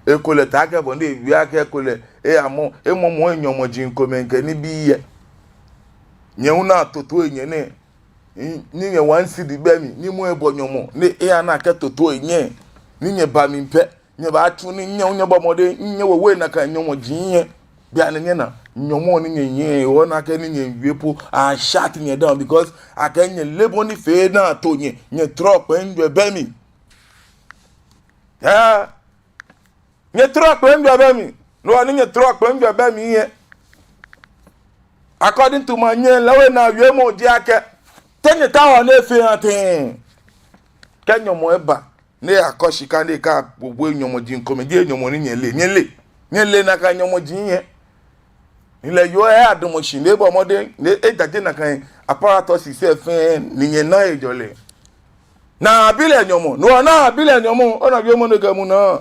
Ekolɛ taakɛ bɔ ni ewie akɛ ekolɛ eyamɔ, emɔmɔ enyɔmɔji komɛi kɛ nibii yɛ. Nyɛ hu ni atotoo enyɛ nɛɛ, ni nyɛ one cedi bɛ mli, ni mɔ ebɔ nyɔmɔ, ni eya ni akɛtotoo enyɛ, ni nyɛba mli pɛ, nyɛbaatsu ni nyɛ hu nyɛbɔ mɔdɛŋ, nyɛwo wɔ nakai nyɔmɔji lɛ. Bianɛ nyɛna, nyɔmɔ ni nyɛyɛ, ona akɛ ni nyɛwie po, a shut nyɛ down, because akɛ nyɛle bɔ ni fee ni ato nyɛ, nyɛtɔrɔ kpɛŋ jwɛ bɛ mli. Yeah. Nyɛtɔrɔ kpɛŋ jwɛ bɛ mli. No hewɔ ni nyɛtɔrɔ kpɛŋ jwɛ bɛ mli lɛ, according to manyɛ lɛ, wɔ naawiemɔ ji akɛ, te nyɛtaoɔ ni efee ha tɛŋŋ? Kɛ nyɔmɔ eba ni akɔ shika ni eka gbogbo nyɔmɔji komɛi, jeee nyɔmɔ ni nyɛle, nyɛle, nyɛle nakai nyɔmɔji lɛ. Ni lɛ yoo lɛ adamɔ shi ni ebɔ mɔdɛŋ ni ejaje nakai apparatus lɛ fɛɛ ni nyɛna ejɔlɛ. Ni abi lɛ nyɔmɔ, no hewɔ ni abi lɛ nyɔmɔ, ona wiemɔ ni ekɛmu naa.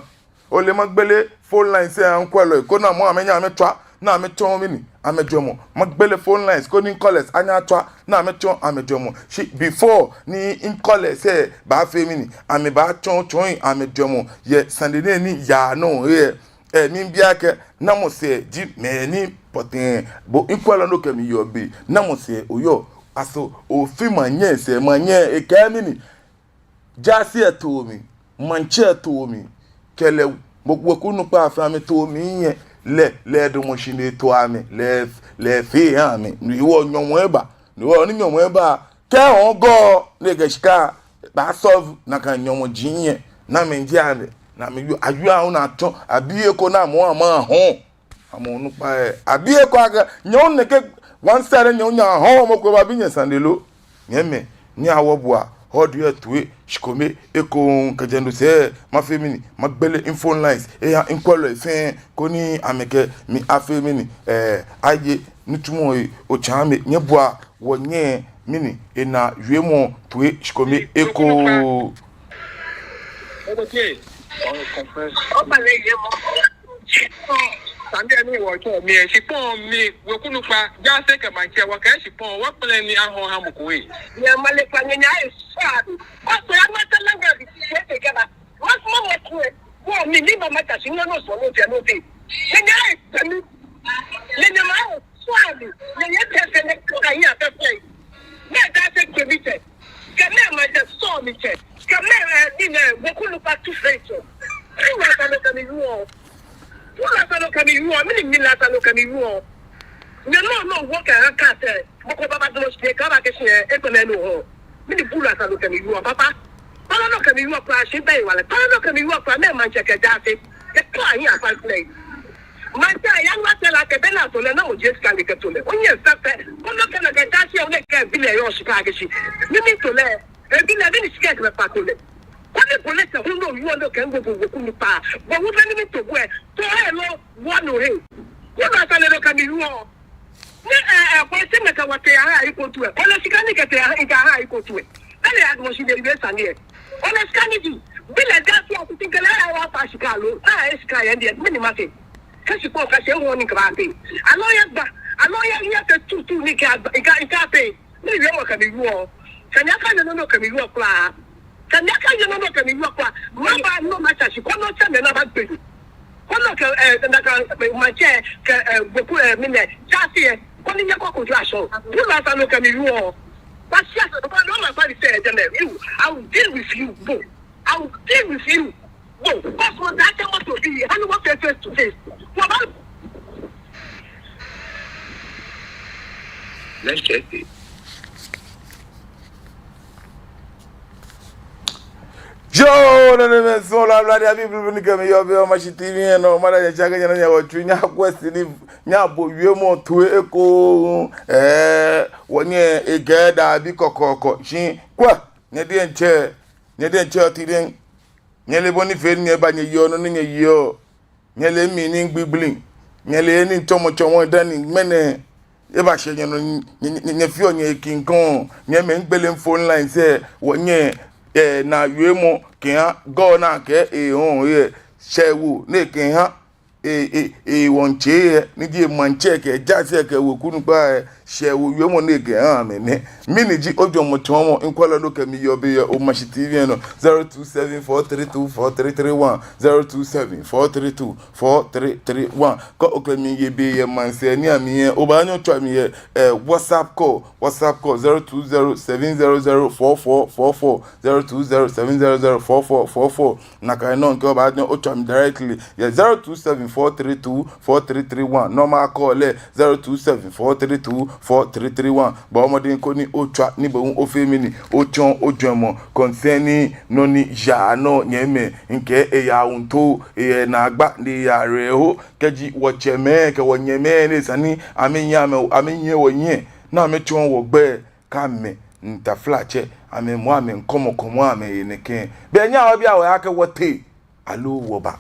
Ole, magbele phone lines lɛ, mikwɛlɔi, koni amɛ hu amɛnyɛ amɛtswa, ni amɛtsɔɔ mɛni, amɛjwɛŋmɔ. Magbele phone lines, koni callers anyɛ atswa, ni amɛtsɔɔ amɛjwɛŋmɔ. Shi before ni callers lɛ baafee mɛni, amɛbaatsɔɔ tsɔɔi amɛjwɛŋmɔ yɛ sane nɛɛ ni yaa nɔ lɛ, eh, miibi akɛ, namɔ sɛɛ ji mɛni pɔtɛɛ, bo mikwɛlɔ ni okɛ mi yɔɔ biɛ, namɔ sɛɛ oyɔɔ, aso ofi manyɛ sɛɛ, manyɛ ekɛɛ mɛni, jaase lɛ too mi, maŋtsɛ lɛ too mi, kɛlɛ mɔ ko weku onukpa fɛɛ amɛtoo mi lɛ, lɛ, lɛ edamɔ shi ni eto amɛ, lɛ, lɛ efee eha amɛ, no hewɔ nyɔmɔ eba, no hewɔ ni nyɔmɔ eba, kɛ ehɔɔ gɔɔ ni ekɛ shika baa solve nakai nyɔmɔji lɛ, ni amɛji amɛ, ni amɛyɔɔ, ayɔɔ ahu ni atsɔ, abi eko ni amɔ amɛ ahɔɔ. Amɛ onukpai lɛ, abi eko akɛ, nyɛ hu nɛkɛ, one side nyɛ hu nyɛhɔɔ mɔ ko babi nyɛ sane lo. Nyɛmɛi, ni awɔ bua, hɔdu lɛ toi, shikome, eko kɛjɛ no sɛɛ, mafee mɛni, magbele phone lines lɛ, eha mikwɛlɔi fɛɛ, koni amɛkɛ mi afee mɛni, eh, aye, nitsumɔ lɛ, otsa amɛ, nyɛbua, wɔnyɛ mɛni, enaawiemɔ toi, shikome, eko. Sane ni wɔtsɔɔ mi lɛ, shikpɔŋ mli, weku onukpa, jaase kɛ maŋtsɛ, wɔkɛɛ shikpɔŋ, wɔkpɛlɛ ni ahɔɔ aha mɔ ko lɛ. Nyɛ male kpa nyɛ nyɛ ayi sɔa mi. Kɔkɔ ya mata langa bi ti yɛ te kɛba. Wɔsumɔ mɔ ko lɛ. Wɔ mi ni mama ta shi nyɛ no sɔ no jɛ no te. Nyɛ nyɛ ayi sami. Nyɛ nyɛ ma ayi sɔa mi. Nyɛ nyɛ pɛ fɛɛ nɛ ko ka nya pɛ fɛɛ. Mɛɛ jaase kɛ mi tɛ. Kɛ mɛɛ maŋtsɛ sɔɔ mi tsɛ. Kɛ mɛɛ, eh, ni nɛ, weku onukpa tu fɛɛ tsɛ. Bulu asa ni okɛ mi wieɔ. Bulu asa ni okɛ mi wieɔ. Mɛni mli asa ni okɛ mi wieɔ. Nyɛ nɔ nɔ wɔkɛ aha kɛ tɛ. Mɔ ko baaba damɔ shi kɛba kɛɛ shi, eh, ekpɛlɛ no hɔɔ. Mɛni bulu asa ni okɛ mi wieɔ, papa. Kpalɔ ni okɛ mi wieɔ kwraa, shi bɛ hewalɛ. Kpalɔ ni okɛ mi wieɔ kwraa, mɛɛ maŋtsɛ kɛ jaase. Kɛ kpalɔ ayi akpa kpɛlɛ. Maŋtsɛ ya ni atee lɛ akɛ bɛ ni ato lɛ, namɔ ji shika ni ekɛto lɛ. Onyɛ fɛfɛ. Koni okɛ lɛ kɛ jaase, ole akɛ ebi lɛ yɔɔ shika akɛ shi. Ni mito lɛ, ebi lɛ, mɛni shika ekɛ ba to lɛ. Koni bo lɛ sɛɛ hu no yɔɔ ni okɛ ŋgo bo weku onukpa. Bo hu bɛ ni mito bo lɛ. To lɛ lo, wɔ no he. Bulu asa ni okɛ mi wieɔ. Ni, eh, eh, kɔ se mɛi kɛ wɔ tee aha ayi kotu lɛ. Ole shika ni kɛ tee aha, ni kɛ aha ayi kotu lɛ. Ele adamɔ shi ni ewie sane lɛ. Ole shika ni ji. Bi lɛ jaase lɛ kuti kɛlɛ ya wa fa shika lo. Na e shika yɛ ndiɛ. Mɛni mafee. Kɛ shikpɔŋ kase wɔ ni kɛba pɛ. Aloo yɛ gba. Aloo yɛ, yɛ fɛɛ tutu ni kɛ agba. Ika, ika pɛ. Mɛni wiemɔ kɛ mi wieɔ. Kɛ mi akanyɛ nɔ ni okɛ mi wieɔ kwraa. Kɛ mi akanyɛ nɔ ni okɛ mi wieɔ kwraa. Maba nɔ matsa shi koni otsɛ mi ni aba gbe. Koni okɛ, eh, nakai, eh, maŋtsɛ, kɛ, eh, weku, eh, mɛni, jaase lɛ. Koni nyɛkɔ kojo ashɔ. Bulu asa ni okɛ mi wieɔ. Ba shi asa, ba no ma ba ni sɛ, jɛmɛ, you, I will deal with you, bo. I will deal with you. Bo, kɔsɔ da kɛ mɔ to bi, ani wɔ face, face to face. Wɔ ba. Let's check it. Yoo, nɔ ni mɛi sɔŋŋ lɛ, ablade abii blublu ni kɛ mi yɔɔ biɛ yɛ Omashi T V lɛ nɔ, mada nyɛ tsɛ akɛ nyɛ nɔ nyɛ wɔ tsu, nyɛ akwɛ shi ni, nyɛ abo wiemɔ toi ekoŋŋ, eh, wɔnyɛ egɛ dabi kɔkɔɔkɔ, shi kwɛ, nyɛ diɛŋtsɛ, nyɛ diɛŋtsɛ oti diɛŋ, nyɛle bɔ ni fee ni nyɛba nyɛyeɔ nɔ ni nyɛyeɔ. Nyɛle mi ni migbigble. Nyɛle ni mitsɔmɔ tsɔmɔ dani ŋmɛnɛ. Ebashɛ nyɛnɔ, nyɛ, nyɛ, nyɛ, nyɛfeɔ nyɛ kiŋkɔŋ, nyɛmɛi, migbele phone lines lɛ, wɔnyɛ, eh, naa wiemɔ kɛha Gɔɔ naa kɛ, eh, hɔn, eh, shɛɛ woo, ni kɛha, eh, eh, eh, wɔŋtsɛ lɛ, ni ji maŋtsɛ kɛ jaase kɛ weku nukpa lɛ, shɛɛ woo wiemɔ ni kɛha amɛ nɛ. Mɛni ji ojwɛŋmɔ tsɔɔmɔ, mikwɛlɔ nɔ kɛ mi yɔɔ biɛ yɛ Omashi T V lɛ nɔ, zero two seven four three two four three three one, zero two seven four three two four three three one. Kɛ okɛ mi yɛ biɛ yɛ maŋsɛɛ nii amli lɛ, obaanyɛ otswa mi yɛ, eh, WhatsApp call, WhatsApp call, zero two zero seven zero zero four four four four, zero two zero seven zero zero four four four four. Nakai nɔŋŋ kɛ obaanyɛ otswa mi directly yɛ zero two seven four three two four three three one. Normal call lɛ, zero two seven four three two four three three one. Bɔɔ mɔdɛŋ koni otswa ni bo hu ofee mɛni, otsɔɔ ojwɛŋmɔ concerning nɔ ni yaa nɔ, nyɛmɛi, mikɛɛ eyaa wuntoo, eyɛ naagba ni eyaa rɛho. Kɛji wɔtsɛmɛi kɛ wɔnyɛmɛi ni esa ni amɛnyiɛ amɛ, amɛnyiɛ wɔnyiɛ, ni amɛtsɔɔ wɔ gbɛi, kɛ amɛ, taflatsɛ, amɛ moŋ amɛŋkɔmɔkɔmɔ amɛhe nɛkɛ, belɛ nyɛhaa wɔbia wɔhe akɛ wɔtee aloo wɔba.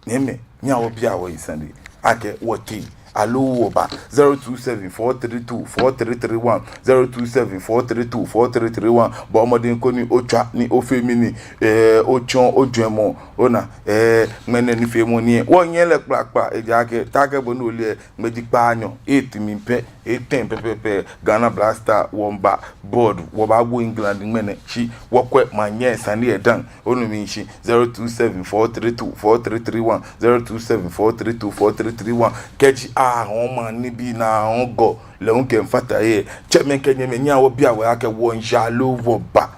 Nyɛmɛi, nyɛhaa wɔbia wɔhe sane akɛ wɔtee aloo wɔba. Zero two seven four three two four three three one, zero two seven four three two four three three one. Bɔɔ mɔdɛŋ koni otswa ni ofee mɛni, eh, otsɔɔ ojwɛŋmɔ. Ona, eh, ŋmɛnɛ nifeemɔ nɛɛ, wɔnyɛɛɛ lɛ kpakpa, ejaakɛ taakɛ bɔ ni ole lɛ, ŋmɛji kpaanyɔ, eight mli pɛ, eight ten pɛpɛɛpɛ, Ghana Black Stars wɔmiiba board, wɔbaawo England ŋmɛnɛ, shi wɔkwɛ maŋ nɛɛ sane lɛ dã. Onu mishishi? Zero two seven four three two four three three one, zero two seven four three two four three three one. Kɛji ahɔɔ maŋ nibii ni ahɔɔ Gɔɔ lɛ hu kɛmiifata he, tsɛmɛi kɛ nyɛmɛi, nyɛhaa wɔbia wɔhe akɛ wɔmiiya aloo wɔba.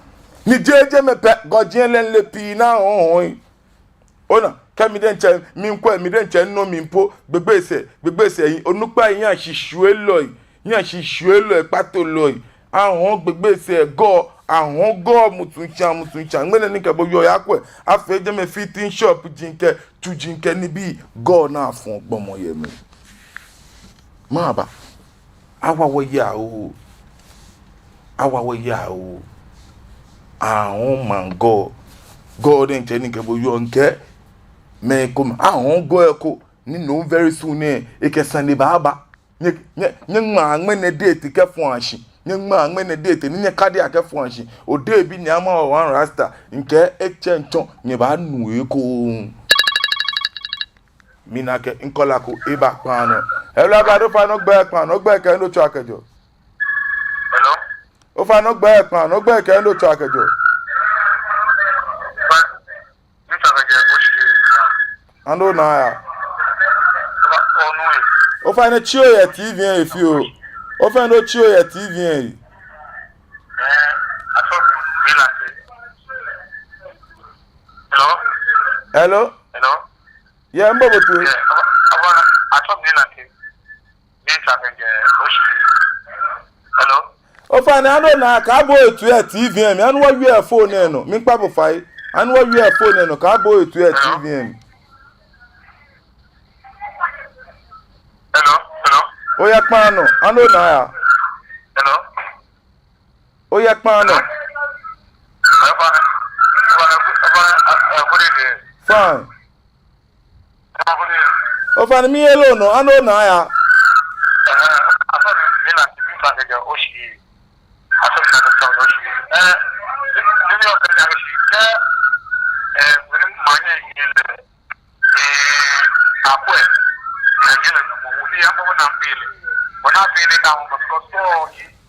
Ni jeee jɛmɛ pɛ, gɔji lɛ mileee pii ni ahɔɔ hɔi. Ona, kɛ mi diɛŋtsɛ miikwɛ, mi diɛŋtsɛ minɔ mli po, Gbegbesɛɛ, Gbegbesɛɛ, onukpai, nyɛshishiulɔi, nyɛshishiulɔi, kpatolɔi, ahɔɔ Gbegbesɛɛ Gɔɔ, ahɔɔ Gɔɔ musuŋshãa, musuŋshãa. Ŋmɛnɛ ni mikɛ bo yɔɔ, oyakwɛ, afee jɛmɛ fitting shop, jiŋkɛ, tsu jiŋkɛ nibii, Gɔɔ naa fɔ̃ gbɔmɔ yɛ mli. Maba. Awa wɔyaa oo. Awa wɔyaa oo. Ahɔɔ maŋ Gɔɔ. Gɔɔ diɛŋtsɛ ni mikɛ bo yɔɔ, mikɛɛ mɛi komɛi, ahɔɔ Gɔɔ eko ni no very soon nɛɛ, ekɛ sane baaba. Nyɛ, nyɛ, nyɛŋmaa ŋmɛnɛ date kɛfɔ̃a shi. Nyɛŋmaa ŋmɛnɛ date ni nyɛkadia kɛfɔ̃a shi. Odebi ni ama wɔ one rasta, mikɛɛ etsɛŋ tsɔ, nyɛbaanu eko. Mina akɛ caller ko eba kpaa nɔ. Hello, ablade, ofainɛ ogbɛi kpaa nɔ, ogbɛi kɛ he ni otsɛɔ kɛjɛɔ. Hello? Ofainɛ ogbɛi kpaa nɔ, ogbɛi kɛ he ni otsɛɔ kɛjɛɔ. Ofainɛ, miitsɛ kɛjɛ Oshie. Ani ona yaa? Ofainɛ tsi ohe yɛ T V lɛ he fioo. Ofainɛ otsi ohe yɛ T V lɛ he. Hello? Hello? Hello? Yeah, miibo bo toi. Yeah, aba, aba, atsɔ mi na ke. Mi ta ke je, oshi. Hello? Ofainɛ, ani ona, kaabo ohe toi yɛ T V lɛ mli, ani wɔwie yɛ phone lɛ nɔ, miikpa bo fai. Ani wɔwie yɛ phone lɛ nɔ, kaabo ohe toi yɛ T V lɛ mli. Hello? Hello? Oya kpaa nɔ, ani ona yaa? Hello? Oya kpaa nɔ. Hello? Hello? Hello? Hello? Hello? Fine. Ofainɛ, miihere onɔ, ani ona yaa?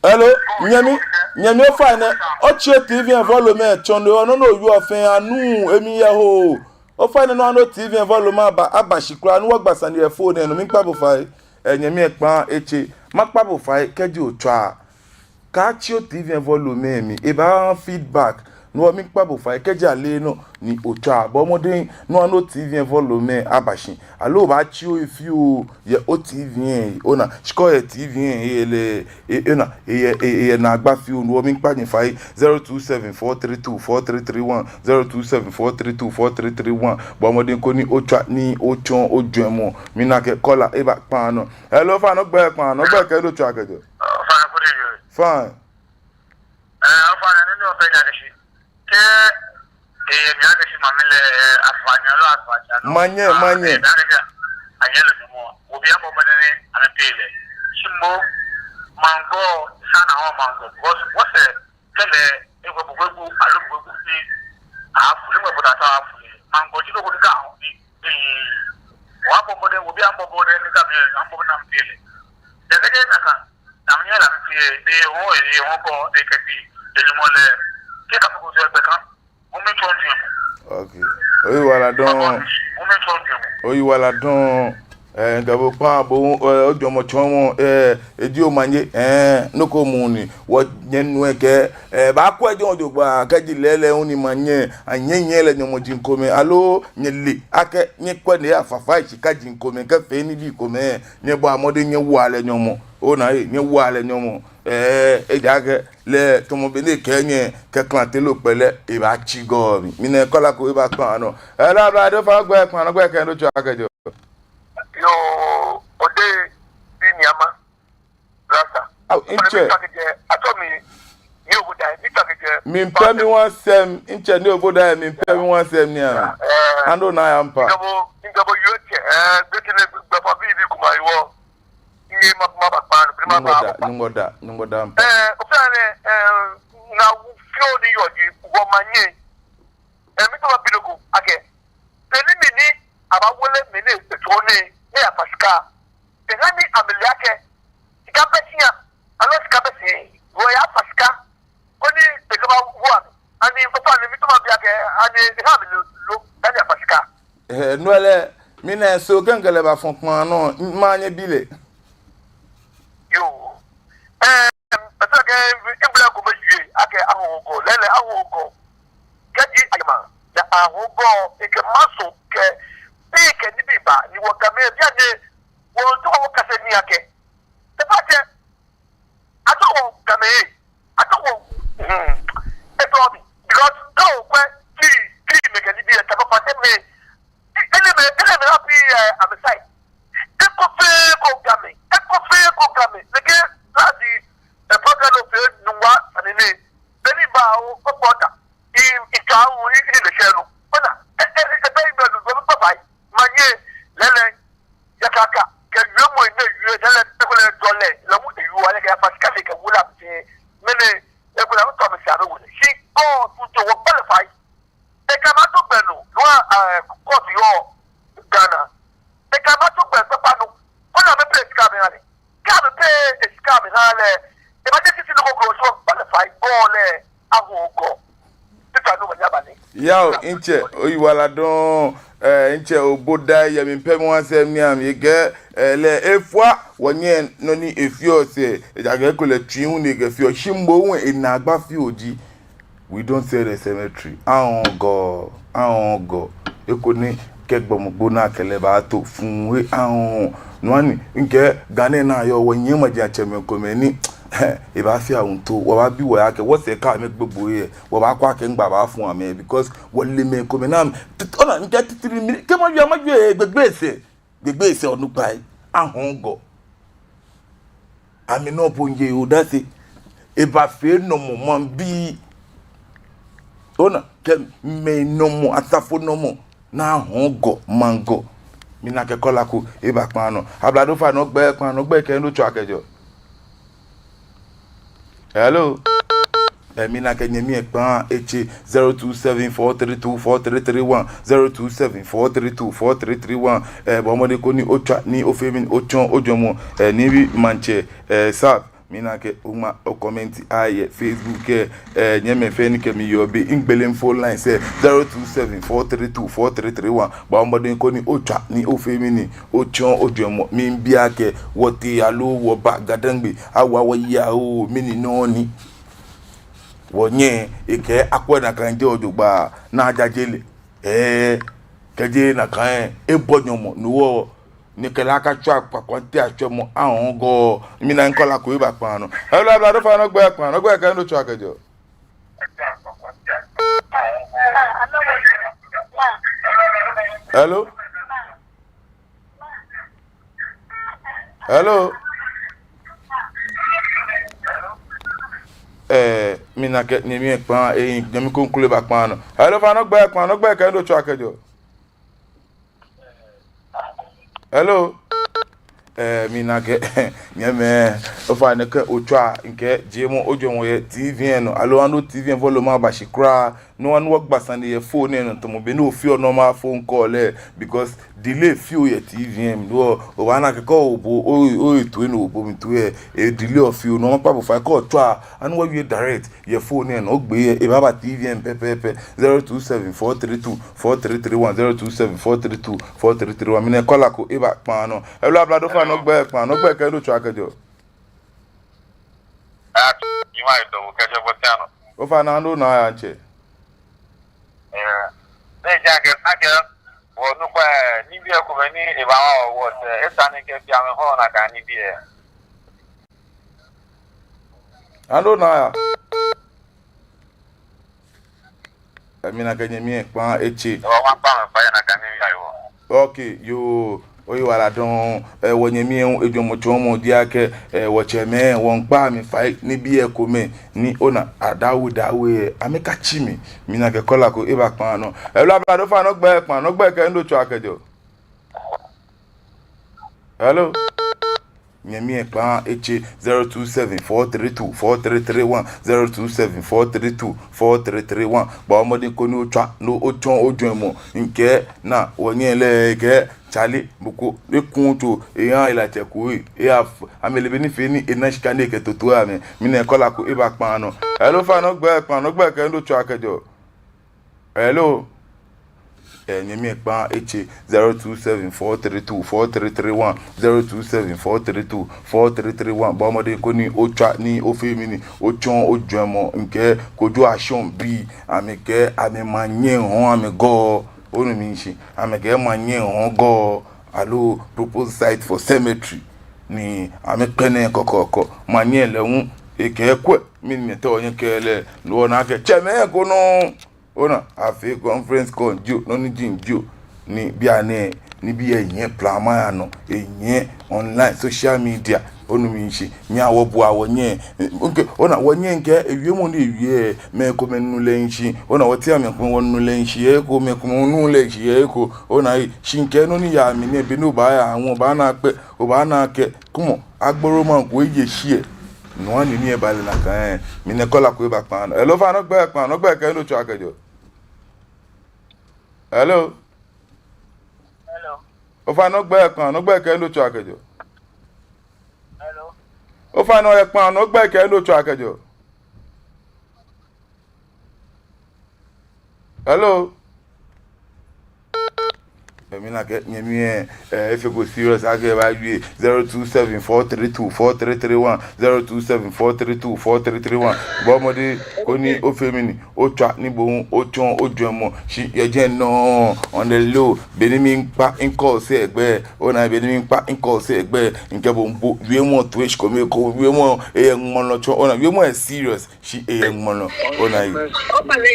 Hello, nyɛmi, nyɛmi, ofainɛ, otsi o T V lɛ volume lɛ tsɔ nɔ, nɔ ni owieɔ fɛɛ anuuu, emli yɛ hoo. Ofainɛ, nɔ ni o T V lɛ volume aba, aba shi kwraa, ni wɔgba sane yɛ phone lɛ nɔ, miikpa bo fai. Ɛɛ, nyɛmi, ekpaa etse, makpa bo fai, kɛji otswa, kaatsi o T V lɛ volume lɛ mli, ebaaha feedback, no hewɔ miikpa bo fai, kɛji ale nɔ ni otswa, bɔɔ mɔdɛŋ, nɔ ni o T V lɛ volume lɛ aba shi, aloo obaatsioo fioo yɛ o T V lɛ, ona, shi kɛ oyɛ T V lɛ he lɛ, e, e, ona, eyɛ, e, eyɛ naagba fioo, no hewɔ miikpa nyɛ fai, zero two seven four three two four three three one, zero two seven four three two four three three one, bɔɔ mɔdɛŋ koni otswa ni otsɔɔ ojwɛŋmɔ, mina akɛ caller eba kpaa nɔ. Hello, ofainɛ ogbɛi kpaa nɔ, ogbɛi kɛ he ni otsɛɔ kɛjɛɔ. Fine. Ɛɛ, ofainɛ, nɔ ni ofee ni akɛ shi. Kɛ, ɛɛ, mi akɛ shi mami lɛ, ɛɛ, afaanyɛ aloo afaanyɛ aloo. Manyɛ, manyɛ. Ɛɛ, mi akɛ shi anyɛ lɛ nyɔmɔ. Obi abɔ mɔdɛŋ ni amɛpee lɛ. Shi moŋ, maŋgɔ, esa ni awo maŋgɔ. Because wɔsɛɛ, kɛlɛ, egbɛ bo gbɛ gu, aloo bo gbɛ gu ni, afuli mɛ bo ta ta afuli. Maŋgɔ ji nɔ ko ni ka awo ni, ee, wɔbɔ mɔdɛŋ, wɔbii abɔ mɔdɛŋ ni ka bi, abɔ mɔdɛŋ ni amɛ bi lɛ. Jɛkɛ jɛ nakai, na mi nyɛ la mi ti, ee, ho, ee, ho ko, ee, kɛ bi, ee, Nyɔŋmɔ lɛ, kɛ ka mi ko so egbɛ ka. Okay. Oyiwaladɔŋŋ. Oyiwaladɔŋŋ. Eh, ŋkɛ bo kpãa bo, eh, ojwɛŋmɔ tsɔɔmɔ, eh, eji omanye, eh, nɔ ko mli ni. Wɔnyɛ nuu lɛ kɛ, eh, baakwɛ jogbaŋŋ, kɛji lɛɛlɛŋ hu ni manyɛ, anyɛnyɛ lɛ nyɔmɔ ji ŋkome, aloo nyɛle akɛ, nyɛkwɛ ni afafai shi kɛji ŋkome, kɛfee nibii komɛi, nyɛbɔa mɔdɛŋ nyɛwoa lɛ nyɔmɔ. Ona ee, nyɛwoa lɛ nyɔmɔ. Eh, ejaakɛ lɛ tamɔ bɔ ni ekɛɛ nyɛ, kɛ klante loo kpɛlɛ, ebaatsi gɔŋ mli. Mina caller ko, ebaakpãa nɔ. Hello, Abladei Ofainɛ, ogbɛi kpãa nɔ, ogbɛi kɛ he ni otsɛɔ kɛjɛɔ. Yoo, Odei bi Niama. Rasta. Ao, mitsɛ. Mitsɛ kɛjɛ, atsɛɔ mi Nii Obodai, mitsɛ kɛjɛ. Miipɛ mi wansɛm, mitsɛ Nii Obodai, miipɛ mi wansɛm ni a. Eh. Ando na ya mpa. Ŋkɛ bo, ŋkɛ bo yoo tsɛ, eh, bɛ tɛŋŋ gbɛfaŋ bibii komɛi yɔɔ. Nyɛ ma, maba kpãa nɔ, maba kpãa nɔ. Nyɔŋmɔ da, Nyɔŋmɔ da, Nyɔŋmɔ da mpa. Eh, Ofainɛ, eh, na wu fioo ni yɔɔ ji, wɔmanye. Eh, mitao mabi nɔ ko, akɛ. Be ni mɛi ni, abawo lɛ mɛi ni, etsɔ nɛɛ, ni eyafa shika. Eha ni amɛle akɛ. Shika bɛ shia, aloo shika bɛ shi, wɔyafa shika. Koni, ekɛbawo amɛ. Ani, Ofainɛ, mitao mabi akɛ, ani, eha amɛle lo, dani eyafa shika. Eh, no lɛ, mina so kɛ ŋkɛ lɛ baafɔ kpãa nɔ, manyɛ mabi lɛ. Yoo. Eh, esa akɛ, ŋkɛ bo kome wie, akɛ ahoo gɔŋ, lɛɛlɛŋ ahoo gɔŋ. Kɛji ayama, ya ahoo gɔŋ, ekɛ maŋ so, kɛ, bi kɛ nibii baa, ni wɔ Gamɛi, bianɛ, wɔto wɔkase nii akɛ. Te fa tɛ, ato wɔ Gamɛi, ato wɔ, hmm, eto mi. Because, kɛ okwɛ, kɛ, kɛ mɛi kɛ nibii, eta papa, te mɛi, enɛɛmɛi, enɛɛmɛi, afi, eh, amɛsai. Eko fɛɛ eko Gamɛi, eko fɛɛ eko Gamɛi. Nɛkɛ, last, eh, program lɛ fɛɛ, Nungua, sane nɛɛ. Be ni baa o, o kpɔta. I, i ka o, i, i ni le shɛ no. Ona, e, e, e, ebe i bɛ lu, lu, lu, bye bye. Manyɛ, lɛɛlɛŋ, yakaka, kɛ wiemɔi ni ewie, lɛɛlɛŋ, ekolɛ jɔlɛ, lɛ mu ewie, lɛ kɛ yafa shika lɛ kɛ wula bi. Mɛni, ekolɛ, o tɔ mi sa bɛ wule. Shi, ko, tu, tu, wɔ qualify. Ekɛ mato gbɛ nɔ, nɔ, eh, court yɔɔ Ghana. Ekɛ mato gbɛ kpakpa nɔ. Koni amɛ pay shika amɛha lɛ. Kɛ amɛ pay shika amɛha lɛ. Ebaajɛ titri nɔ ko kro so, bale fai bɔ lɛ, ahoo gɔŋ. Titri nɔ ma nyaba ni. Yao, mitsɛ, oyiwaladɔŋŋ, eh, mitsɛ Obodai, yɛ mi pɛ mi wansɛm ni ami kɛ, eh, lɛ efua, wɔnyɛ nɔ ni efeɔ sɛɛ, ejaakɛ ekolɛ tsui hu ni ekɛfeɔ, shi moŋ hu enaagba fioo ji. We don't sell the cemetery. Ahoo gɔŋ, ahoo gɔŋ. Eko ni kɛ gbɔmɔ gbo naa kɛ lɛ baato fuu he ahoo. No hewɔ ni, ŋkɛ Ghana naa yɔɔ wɔnyɛmimɛi atsɛmɛi komɛi ni, ebaafee awuŋtoo. Wɔbaabi wɔhe akɛ, wɔsɛɛ kɛ amɛgbo yɛ. Wɔbaakwɛ akɛ ŋgba baafu amɛ. Because wɔle mɛi komɛi naa. Tit-, ona, ŋkɛ titri mli, kɛ mawie, mawie, gbegbe sɛɛ. Gbegbe sɛɛ onukpai, ahoo gɔŋ. Amɛnɔ po ŋye odase. Ebaafee nɔmɔ maŋbii. Ona, kɛ mɛi nɔmɔ, asafo nɔmɔ. Ni ahoo gɔŋ, maŋ gɔŋ. Mina akɛ caller ko, ebaakpa nɔ. Abladei Ofainɛ, ogbɛi kpa nɔ, ogbɛi kɛ he ni otsɛɔ kɛjɛɔ. Hello. Eh, mina akɛ nyɛmi ekpa etse zero two seven four three two four three three one, zero two seven four three two four three three one. Eh, bɔɔ mɔdɛŋ koni otswa ni ofee mɛni, otsɔɔ ojwɛŋmɔ, eh, ni bi maŋtsɛ, eh, South. Mina akɛ oŋma o comment ayɛ Facebook, eh, eh, nyɛmimɛi fɛɛ ni kɛ mi yɔɔ biɛ, migbele phone line sɛɛ, zero two seven four three two four three three one. Bɔɔ mɔdɛŋ koni otswa ni ofee mɛni, otsɔɔ ojwɛŋmɔ, miibi akɛ, wɔtee aloo wɔba Gadangme, awa wɔya oo, mɛni nɔ ni. Wɔnyɛ, ekɛɛ akwɛ nakai jɛɔ jogbaŋŋ, ni ajaje lɛ. Eh, kɛjɛ nakai, ebɔ nyɔmɔ, no hewɔ, ni kɛ lɛ akatswa kpakpa tɛ atswɛmɔ, ahoo gɔŋ, mina caller ko ebaakpa nɔ. Hello, Abladei Ofainɛ, ogbɛi kpa nɔ, ogbɛi kɛ he ni otsɛɔ kɛjɛɔ. Hello? Hello? Eh, mina akɛ, nyɛmi ekpa, eh, nyɛmi kroko lɛ baakpa nɔ. Hello, Ofainɛ, ogbɛi kpa nɔ, ogbɛi kɛ he ni otsɛɔ kɛjɛɔ. Hello? Ɛɛ, mina akɛ nyɛmɛi, ofainɛ kɛ otswa, mikɛɛ jiemɔ ojwɛŋmɔ yɛ T V lɛ nɔ, aloo anu T V lɛ volume aba shi kwraa, ni oha ni wɔgba sane yɛ phone lɛ nɔ, tamɔ bɔ ni ofeɔ normal phone call lɛ, because delay fioo yɛ T V lɛ mli, no hewɔ obaana akɛ kɛ obo, o, o, etue ni obo mli tue lɛ, e delay fioo, no hewɔ makpa bo fai kɛ otswa, ani wɔwie direct yɛ phone lɛ nɔ, ogbee lɛ, ebaaba T V lɛ mli pɛpɛɛpɛ. Zero two seven four three two four three three one, zero two seven four three two four three three one. Mina caller ko eba kpaa nɔ. Hello, ablade, ofainɛ ogbɛi kpaa nɔ, ogbɛi kɛ he ni otswaa kɛjɛɔ. Ah, Juma Ito, kɛjɛ Botiano. Ofainɛ, anu na ya ntsɛ. Eh, ne ja kɛ, akɛ, wɔ nukpa, eh, nibii komɛi ni eba wɔ, wɔ, eh, esa ni kɛ bi amɛ hɔn na ka nibii, eh. Anu na ya. Ɛɛ, mina akɛ nyɛmi lɛ kpaa etse. Ɔ, makpa amɛ fai na ka nibii ayi wɔ. Okay, yoo, oyiwaladɔŋŋ, ɛɛ, wɔnyɛmi lɛ ejwɛŋmɔ tsɔɔmɔ ji akɛ, ɛɛ, wɔtsɛmɛi, wɔmiikpa amɛ fai nibii komɛi, ni ona, adawedawei lɛ, amɛkatsi mi, mina akɛ caller ko eba kpaa nɔ. Hello, ablade, ofainɛ ogbɛi kpaa nɔ, ogbɛi kɛ he ni otswaa kɛjɛɔ. Hello? Nyɛmi lɛ kpaa etse. Zero two seven four three two four three three one, zero two seven four three two four three three one. Bɔɔ mɔdɛŋ koni otswa, ni otsɔɔ ojwɛŋmɔ. Mikɛɛ, ona, wɔnyɛ lɛ kɛ, chale, mɔ ko, ekuɔ tso, eha helatsɛ ko, e, eya f-, amɛ lɛ be ni fee ni ena shika ni ekɛtoto amɛ. Mina caller ko eba kpaa nɔ. Hello, ofainɛ ogbɛi kpaa nɔ, ogbɛi kɛ he ni otswaa kɛjɛɔ. Hello? Ɛɛ, nyɛmi lɛ kpaa etse. Zero two seven four three two four three three one, zero two seven four three two four three three one. Bɔɔ mɔdɛŋ koni otswa ni ofee mɛni, otsɔɔ ojwɛŋmɔ. Mikɛɛ Kojo Ashong bii, amɛkɛɛ amɛ maŋnyɛ hɔɔ amɛ gɔɔ. Onu mi shishi, amɛkɛɛ maŋnyɛ hɔɔ gɔɔ. Aloo proposed site for cemetery ni amɛkpɛ nɛɛ kɔkɔɔkɔ. Maŋnyɛ lɛ hu, ekɛɛ kwɛ, mɛni mɛi tɛŋ wɔnyɛ kɛɛ lɛ, no hewɔ ona akɛ tsɛmɛi ko nɔ. Ona, afee conference call jio, nɔ ni ji jio, ni bianɛ, nibii lɛ nyɛ plama ya nɔ, enyɛ online, social media, onu mi shishi, nyɛhaa wɔbua wɔnyɛ, mikɛɛ, ona, wɔnyɛ mikɛɛ, ewiemɔ ni ewie, mɛi komɛi nu lɛ shishi, ona, wɔteŋ mɛi komɛi wɔnu lɛ shishi, eko, mɛi komɛi nu lɛ shishi, eko, ona, shi mikɛɛ nɔ ni yaa mli nɛɛ, be ni obaaya ŋwɔ, obaana akpɛ, obaana akɛ, kwɛmɔ, agboro maŋ ko eye shi lɛ. No hewɔ ni nii lɛ balɛ nakai. Mina caller ko eba kpaa nɔ. Hello, ofainɛ ogbɛi kpaa nɔ, ogbɛi kɛ he ni otswaa kɛjɛɔ. Hello? Hello? Ofainɛ ogbɛi kpaa nɔ, ogbɛi kɛ he ni otswaa kɛjɛɔ. Hello? Ofainɛ oyɛ kpaa nɔ, ogbɛi kɛ he ni otswaa kɛjɛɔ. Hello? Ɛɛ, mina akɛ nyɛmi lɛ, ɛɛ, efeko serious akɛ ebaawie. Zero two seven four three two four three three one, zero two seven four three two four three three one. Bɔɔ mɔdɛŋ koni ofee mɛni, otswa ni bo hu otsɔɔ ojwɛŋmɔ. Shi yɛ jɛmɛ nɔŋŋ, on the low, be ni miikpa mi calls lɛ gbɛ, ona, be ni miikpa mi calls lɛ gbɛ, mikɛ bo miibo wiemɔ toi, shi kome ko wiemɔ lɛ yɛ ŋmɔlɔ tsɔ, ona, wiemɔ lɛ serious. Shi eyɛ ŋmɔlɔ, ona yi. Ofainɛ,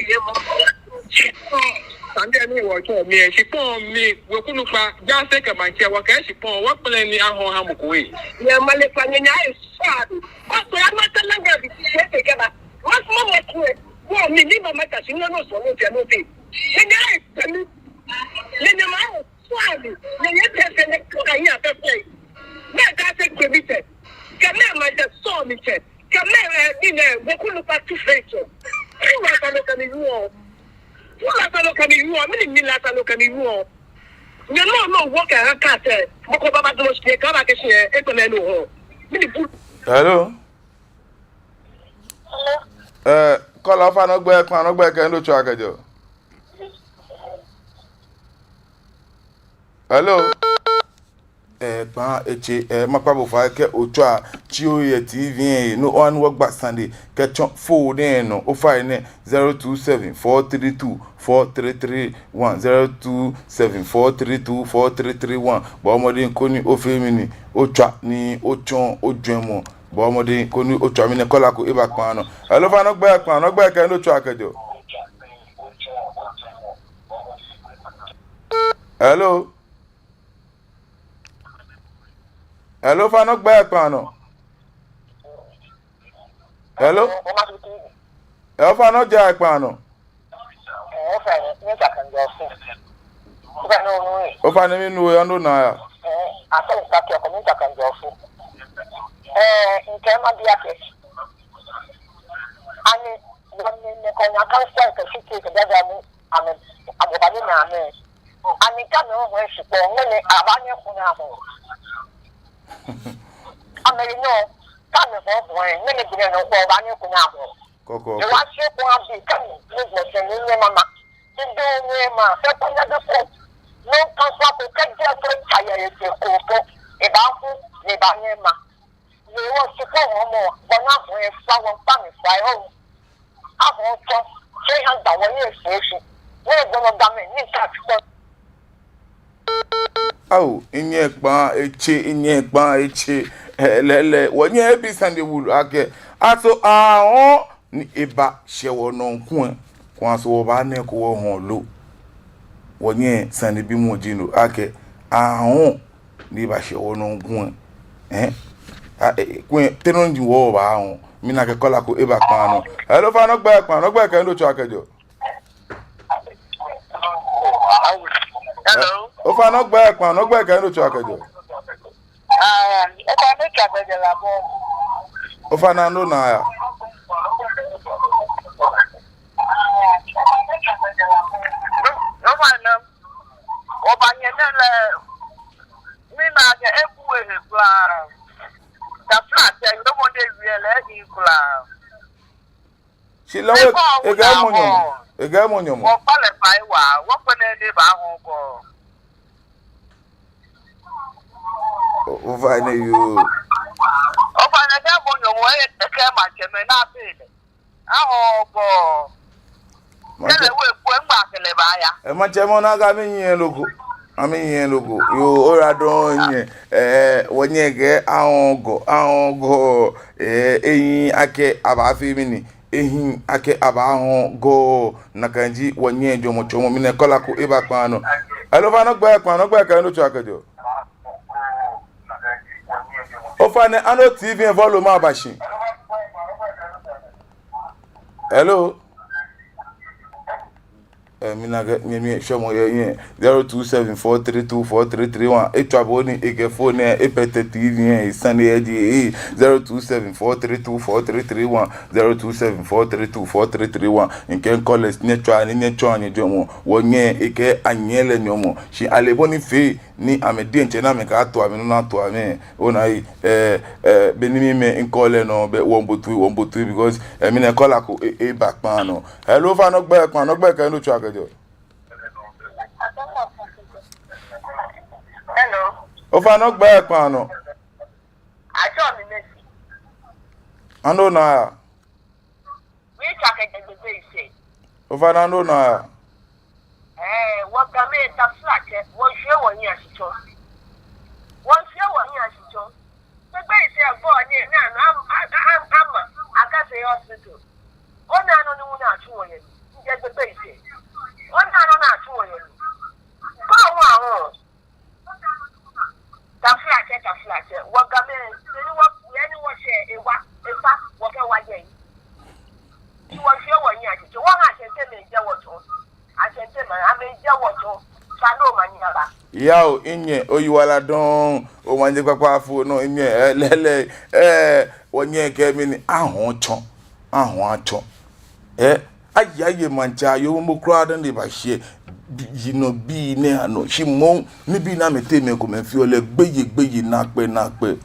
shikpɔŋ. Sane ni wɔtsɔɔ mli, shikpɔŋ mli, weku nukpa, jaase kɛ maŋtsɛ, wɔkɛɛ shikpɔŋ, wɔkpɛlɛ ni ahɔɔ aha mɔ ko ee. Nyɛ male kpa nyɛ nyɛ ayi sɔɔ abi. Kɔsɔ ya mata langa bi ti se kɛba. Wɔsumɔ mɔ ko ee. Wɔ mi ni mama ta shi nɔ nɔ sɔ nɔ fɛ nɔ fɛ. Nyɛ nyɛ ayi kpɛ mi. Nyɛ nyɛ ma ayi sɔɔ abi. Nyɛ nyɛ tɛ fɛ ne ka yi afɛ fɛ. Mɛɛ ka se kpɛ mi tɛ. Kɛ mɛɛ ma tɛ sɔɔ mi tɛ. Kɛ mɛɛ, ɛɛ, ni nɛ, weku nukpa tu fɛ tsɔ. Who la salo kɛ mi yuɔ? Who la salo kɛ mi yuɔ? Mɛni mi la salo kɛ mi yuɔ? Nyɛ nɔ nɔ wɔ kɛ ha ka tɛ. Mɔ ko baba dɔmɔ shi kɛ ba kɛ shi yɛ, ekpɛ mɛ no hɔ. Mɛni bu. Hello? Ɛɛ, caller, ofainɛ ogbɛi kpaa nɔ, ogbɛi kɛ he ni otswaa kɛjɛɔ. Hello? Ɛɛ, kpaa etse, ɛɛ, makpa bo fai kɛ otswa, tsi ohe yɛ T V lɛ he, ni oha ni wɔgba sane kɛtsɔ phone lɛ nɔ, ofainɛ, zero two seven four three two four three three one, zero two seven four three two four three three one. Bɔɔ mɔdɛŋ koni ofee mɛni, otswa ni otsɔɔ ojwɛŋmɔ. Bɔɔ mɔdɛŋ koni otswa. Mina caller ko eba kpaa nɔ. Hello, ofainɛ ogbɛi kpaa nɔ, ogbɛi kɛ he ni otswaa kɛjɛɔ. Hello? Hello, ofainɛ ogbɛi kpaa nɔ. Hello? Ɛɛ, ofainɛ ogbɛi kpaa nɔ. Ofainɛ minu oya nɔ na ya. Asɛ nta kɛ kɔmi nta kan jɔ fu. Ɛɛ, nkɛ mabi akɛ. Ani, wɔnyɛ nɛɛ kɔ nya kan sɛ kɛ shi kɛ kɛ dada mu, amɛ, abɔ ba ni na amɛ. Ani kɛ amɛhɔɔ shi kpo, ŋmɛnɛ abaanyɛ aku amɛhɔɔ. Amɛnyɛɔ, kɛ amɛhɔɔ, ŋmɛnɛ gbi nɛɛ nɔ kpo abaanyɛ aku amɛhɔɔ. Kɔkɔ. Ewa shi kpo abi kɛ mi, ni gbɔsɛ ni nyɛ mama. Ni do nyɛ ma, fɛ kɔ nyɛ bi ko. No kan fa ko kɛ jɛ ko ta yɛ yɛ jɛ ko ko. Ebaaku, ni ebaanyɛ ama. Ni wɔ shi kpo wɔ mɔ, bɔ ni ahɔɔ efa wɔ kpa mi fa yɛ o. Ahɔɔ tsɔ, shi ha da wɔ ni efee shi. Ni egbɔmɔ da mi, ni ta ti kɔ. Ao, minyɛ kpaa etse, minyɛ kpaa etse. Ɛɛ, lɛɛlɛŋ, wɔnyɛ ebi sane wulu akɛ. Aso ahɔɔ ni ebashɛ wɔnɔ kulɛ. Kulɛ aso wɔbaanyɛ aku wɔhɔɔ lo. Wɔnyɛ sanebimɔ ji no akɛ. Ahɔɔ ni ebashɛ wɔnɔ kulɛ. Ɛɛ, a, e, kulɛ, te nɔ ni ji wɔbaahɔɔ. Mina akɛ caller ko eba kpaa nɔ. Hello, ofainɛ ogbɛi kpaa nɔ, ogbɛi kɛ he ni otsɛɔ kɛjɛɔ. Hello. Ofainɛ ogbɛi kpaa nɔ, ogbɛi kɛ he ni otsɛɔ kɛjɛɔ. Ah, ofainɛ otsɛɔ kɛjɛɔ Labone. Ofainɛ nɔ na ya. Ofainɛ, ofainɛ lɛ, mina akɛ eku ehe kwraa. Taflatsɛ, yoomo ni ewie lɛ ehiii kwraa. Shi lɛ wɛ, ekɛɛ mɔ nyɔmɔ. Ekɛɛ mɔ nyɔmɔ. Wɔkpa lɛ fai waa, wɔkpɛlɛ ni ebaahɔɔ Gɔɔ. O, ofainɛ yoo. Ofainɛ ekɛɛ mɔ nyɔmɔ, e, ekɛɛ maŋtsɛmɛi ni afee lɛ. Ahɔɔ Gɔɔ. Maŋtsɛ- Kɛlɛ wɛ kpɛ ŋgba kɛlɛ baaya. Ɛɛ, maŋtsɛmɛi ni akɛ amɛnyiɛ loko. Amɛnyiɛ loko. Yoo, oyiwaladɔŋŋ nyɛ. Ɛɛ, wɔnyɛ kɛɛ ahɔɔ Gɔɔ, ahɔɔ Gɔɔ. Ɛɛ, ehiii akɛ abaafee mɛni. Ehiii akɛ abaahɔɔ Gɔɔ, nakai ji wɔnyɛ jɔɔmɔ tsɔɔmɔ. Mina caller ko eba kpaa nɔ. Hello, ofainɛ ogbɛi kpaa nɔ, ogbɛi kɛ he ni otsɛɔ kɛjɛɔ. Ofainɛ, ano T V lɛ volume aba shi. Hello. Ɛɛ, mina akɛ, nyɛmi, shwɛmɔ yɛ, yɛ, zero two seven four three two four three three one. Etswa bo ni ekɛ phone lɛ, ekpɛtɛ T V lɛ, sane lɛ ji, ɛɛ, zero two seven four three two four three three one, zero two seven four three two four three three one. Mikɛɛ callers, nyɛtswa, ni nyɛtswa, nyɛjɔɔmɔ. Wɔnyɛ, ekɛɛ, anyiɛ lɛ nyɔmɔ. Shi ale bɔ ni fee, ni amɛ diɛŋtsɛ ni amɛkɛto amɛnɔ ni ato amɛ. Ona yi, ɛɛ, ɛɛ, be ni mimɛ ŋkɔ lɛ nɔ, be wɔmbo tui, wɔmbo tui, because, ɛɛ, mina caller ko e, eba kpaa nɔ. Hello, ofainɛ ogbɛi kpaa nɔ, ogbɛi kɛ he ni otsɛɔ kɛjɛɔ. Hello. Ofainɛ ogbɛi kpaa nɔ. Atsɛɔ mi Mercy. Ano na ya. Miitswa kɛjɛ Gbegbeisɛɛ. Ofainɛ ano na ya. Ɛɛ, wɔ Gamɛi, taflatsɛ, wɔshwie wɔhiɛ ashi tsɔ. Wɔshwie wɔhiɛ ashi tsɔ. Gbegbeisɛɛ gbɔ ni, ni, ni, am, am, am, ama, akase hospital. Ona nɔ ni hu ni atsu wɔ yɛ mli. Mikɛɛ Gbegbeisɛɛ. Ona nɔ ni atsu wɔ yɛ mli. Gbɔ wɔ ahɔɔ. Taflatsɛ, taflatsɛ, wɔ Gamɛi, beni wɔ, beni wɔshɛ ewa, efa, wɔkɛ wa jɛ yi. Shi wɔshwie wɔhiɛ ashi tsɔ, wɔha Ashantemɛi jɛ wɔtsɔ. Ashantemɛi, amɛjɛ wɔtsɔ. Sha no ma nyaba. Yao, minyɛ, oyiwaladɔŋŋ, omanye kpakpa fo nɔ, minyɛ, ɛɛ, lɛɛlɛŋ, ɛɛ, wɔnyɛ kɛɛ mɛni, ahɔɔ tsɔ, ahɔɔ atsɔ. Ɛɛ, aye, aye maŋtsɛ ayoo momo kwraa dani ebashɛ, bi, yinɔbii nɛɛ anɔ. Shi moŋ, nibii ni amɛteŋ mɛi komɛi feɔ lɛ, gbeyei, gbeyei, naakpɛɛ, naakpɛɛ.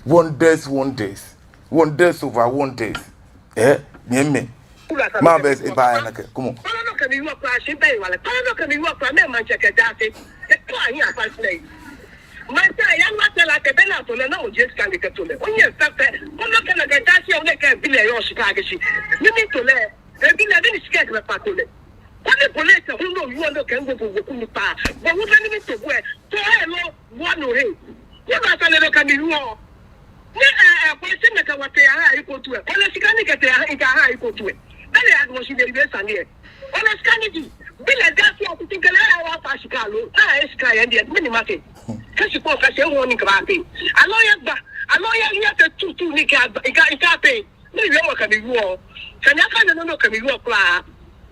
Wonders, wonders. Wonders over wonders. Ɛɛ, nyɛmimɛi. Marvels eba yɛ nɛkɛ. Come on. Kɔlɔ nɔ kɛ mi wɔ kura, shi bɛ wale. Kɔlɔ nɔ kɛ mi wɔ kura, mɛɛ maŋtsɛ kɛ jaase. Kɛ to ayi afa silɛ yi. Maŋtsɛ, ya nɔ tɛ la kɛ bɛ na to lɛ, na o je sika ni kɛ to lɛ. O nyɛ fɛfɛ. Kɔlɔ kɛ na kɛ jaase, o ne kɛ bi lɛ yɔ sika kɛ shi. Ni mi to lɛ. Ebi lɛ, bi ni sika kɛ pa to lɛ. Kɔni bole sɛ, hu no yuɔ no kɛ ŋgo bo woku mi pa. Bo hu bɛ ni mi to bo ɛ. To ɛ no, wɔ no he. Ni ba sa lɛ no kɛ mi yuɔ. Ni, ɛ, ɛ, kɔlɛ sɛ mɛ kɛ wɔ tee aha yi ko tu ɛ. Kɔlɛ sika ni kɛ tee aha, ika aha yi ko tu ɛ. Bɛ lɛ ya dɔ shi de ibe sa ni ɛ. Kɔlɛ sika ni di. Bi lɛ da so kuti kɛlɛ ya wa fa sika lo. A, ɛ sika yɛ ndi ɛ. Mɛni ma kɛ. Kɛ shi ko kɛ shi wɔ ni kɛ ba pe. Aloo ya gba. Aloo ya, ya kɛ tu, tu ni kɛ gba. Ika, ika pe. Ni yɛ mɔ kɛ mi yuɔ. Kɛ mi aka yɛ nɔ nɔ kɛ mi yuɔ kwraa.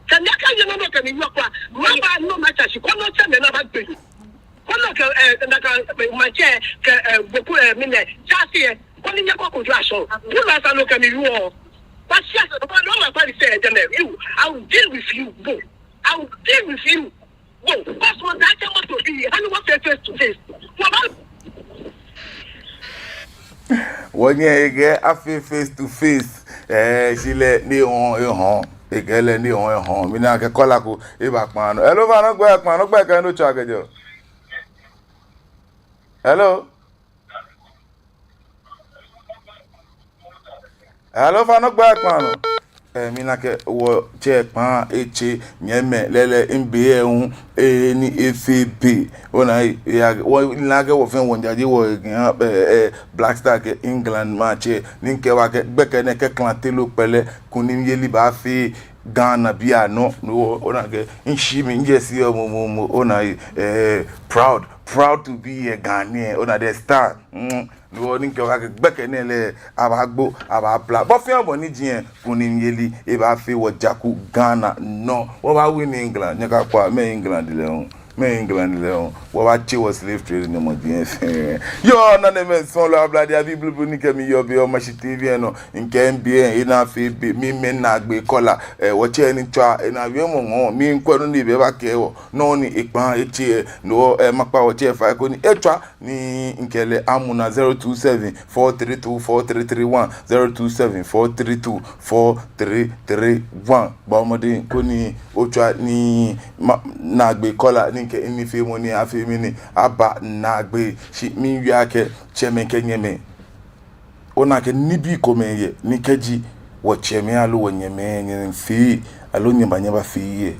Kɛ mi aka yɛ nɔ nɔ kɛ mi yuɔ kwraa. Ma ba nɔ ma tsa shi kɔnɔ tsɛ mɛ na ba gbe. Kɔnɔ kɛ, eh, nakai, eh, maŋtsɛ, kɛ, eh, weku, eh, mɛni, jaase, eh, koni nyɛkɔ kojo ashɔ. Wula sa no kɛ mi yuɔ. Wasi asa, no, no, ma kpa ni sɛ, jɛmɛ, you, I will deal with you, go. I will deal with you, go. Because wɔda kɛ mɔ to bi, ani wɔfee face to face. Wɔba. Wɔnyɛ ekɛɛ afee face to face. Eh, shi lɛ ni ehɔ̃ɔ, ehɔ̃ɔ. Ekɛɛ lɛ ni ehɔ̃ɔ, ehɔ̃ɔ. Mina akɛ caller ko eba kpaa nɔ. Hello, ofainɛ ogbɛi kpaa nɔ, ogbɛi kɛ he ni otswaa kɛjɛɔ. Hello? Hello, ofainɛ ogbɛi kpaa nɔ. Eh, mina akɛ wɔtsɛ kpaa etse nyɛmɛi lɛɛlɛŋ, mibe hu, eh, ni efee be. Ona, eh, ya, wɔ, mina akɛ wɔfɛɛ wɔmiijaje wɔ, eh, eh, Black Star kɛ England match, ni mikɛɛ bo akɛ gbɛkɛ nɛɛ kɛ Klante loo Kpɛlɛ kunimyeli baafee Ghana bianɛ. No, ona akɛ, mishi mi, mijɛ shi yɛ momo, ona, eh, proud, proud to be a Ghanaian, ona, the star. Mm. No, ni mikɛɛ bo akɛ gbɛkɛ nɛɛ lɛ, abaagbo, abaapila. Bɔ fɛɛ bɔ ni ji lɛ, kunimyeli, ebaafee wɔ jaku Ghana nɔ. Wɔbaa win England, nyɛkakwa, mɛɛ England lɛ hu. Mɛɛ England lɛ hu. Wɔbaatse wɔ slave trade nɛɛ mɔ ji lɛ fɛɛ. Yoo, nanemɛi, suɔlɔi, ablade abii blublu ni kɛ mi yɔɔ biɛ yɛ Omashi T V lɛ nɔ. Mikɛɛ mibe lɛ, ena fee be, mi, minaagbee caller. Eh, wɔtsɛ ni tswaa, ena wiemɔ ŋɔɔ, miikwɛ nɔ ni ebakɛɛ wɔ. Nɔ ni ekpaa etse lɛ, no, eh, makpa wɔtsɛ fai koni etswa ni mikɛ lɛ amuna. Zero two seven four three two four three three one, zero two seven four three two four three three one. Bɔɔ mɔdɛŋ koni otswa ni ma, naagbee caller ni kɛ nifeemɔ ni afee mli ni aba naagbee. Shi miiwie akɛ tsɛmɛi kɛ nyɛmɛi, ona akɛ nibii komɛi yɛ ni kɛji wɔtsɛmɛi aloo wɔnyɛmɛi nyɛfee aloo nyɛba nyɛbafee lɛ,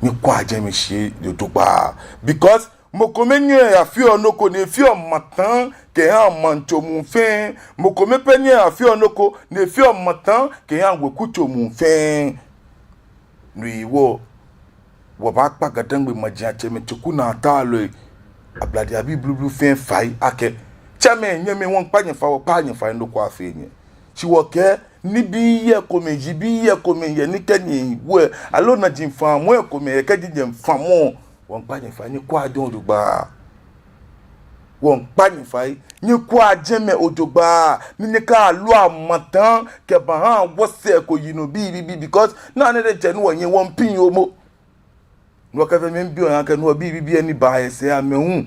nyɛkwɛa jɛmɛ shi jogbaŋŋ. Because mɔ kome nyɛɔ eyafeɔ nɔ ko ni efeɔ mataŋ kɛha maŋ tso muu fɛɛ. Mɔ kome pɛ nyɛɔ eyafeɔ nɔ ko ni efeɔ mataŋ kɛha weku tso muu fɛɛ. No hewɔ, wɔbaakpa Gadangme maji atsɛmɛi, tsokunaatalɔi, ablade abii blublu fɛɛ fai akɛ, tsɛmɛi, nyɛmɛi, wɔmiikpa nyɛ fai, wɔkpaaa nyɛ fai nɔ ko afee nyɛ. Shi wɔkɛɛ nibii komɛi, yibii komɛi yɛ ni kɛ nyɛwo lɛ, aloo najifaamɔi komɛi yɛ kɛji nyɛfamɔ, wɔmiikpa nyɛ fai, nyɛkwɛa jɛmɛ jogbaŋŋ. Wɔmiikpa nyɛ fai, nyɛkwɛa jɛmɛ jogbaŋŋ, ni nyɛkalua mataŋ kɛbaha wɔsɛɛ ko yinɔ bibii, because naa nɛɛ diɛŋtsɛ ni wɔnyɛ wɔmiipiŋ yoomo. Ni wɔkɛfee mɛi biɔ yaa kɛ ni wɔbii bibii ni baa yɛ sɛɛ amɛ hu.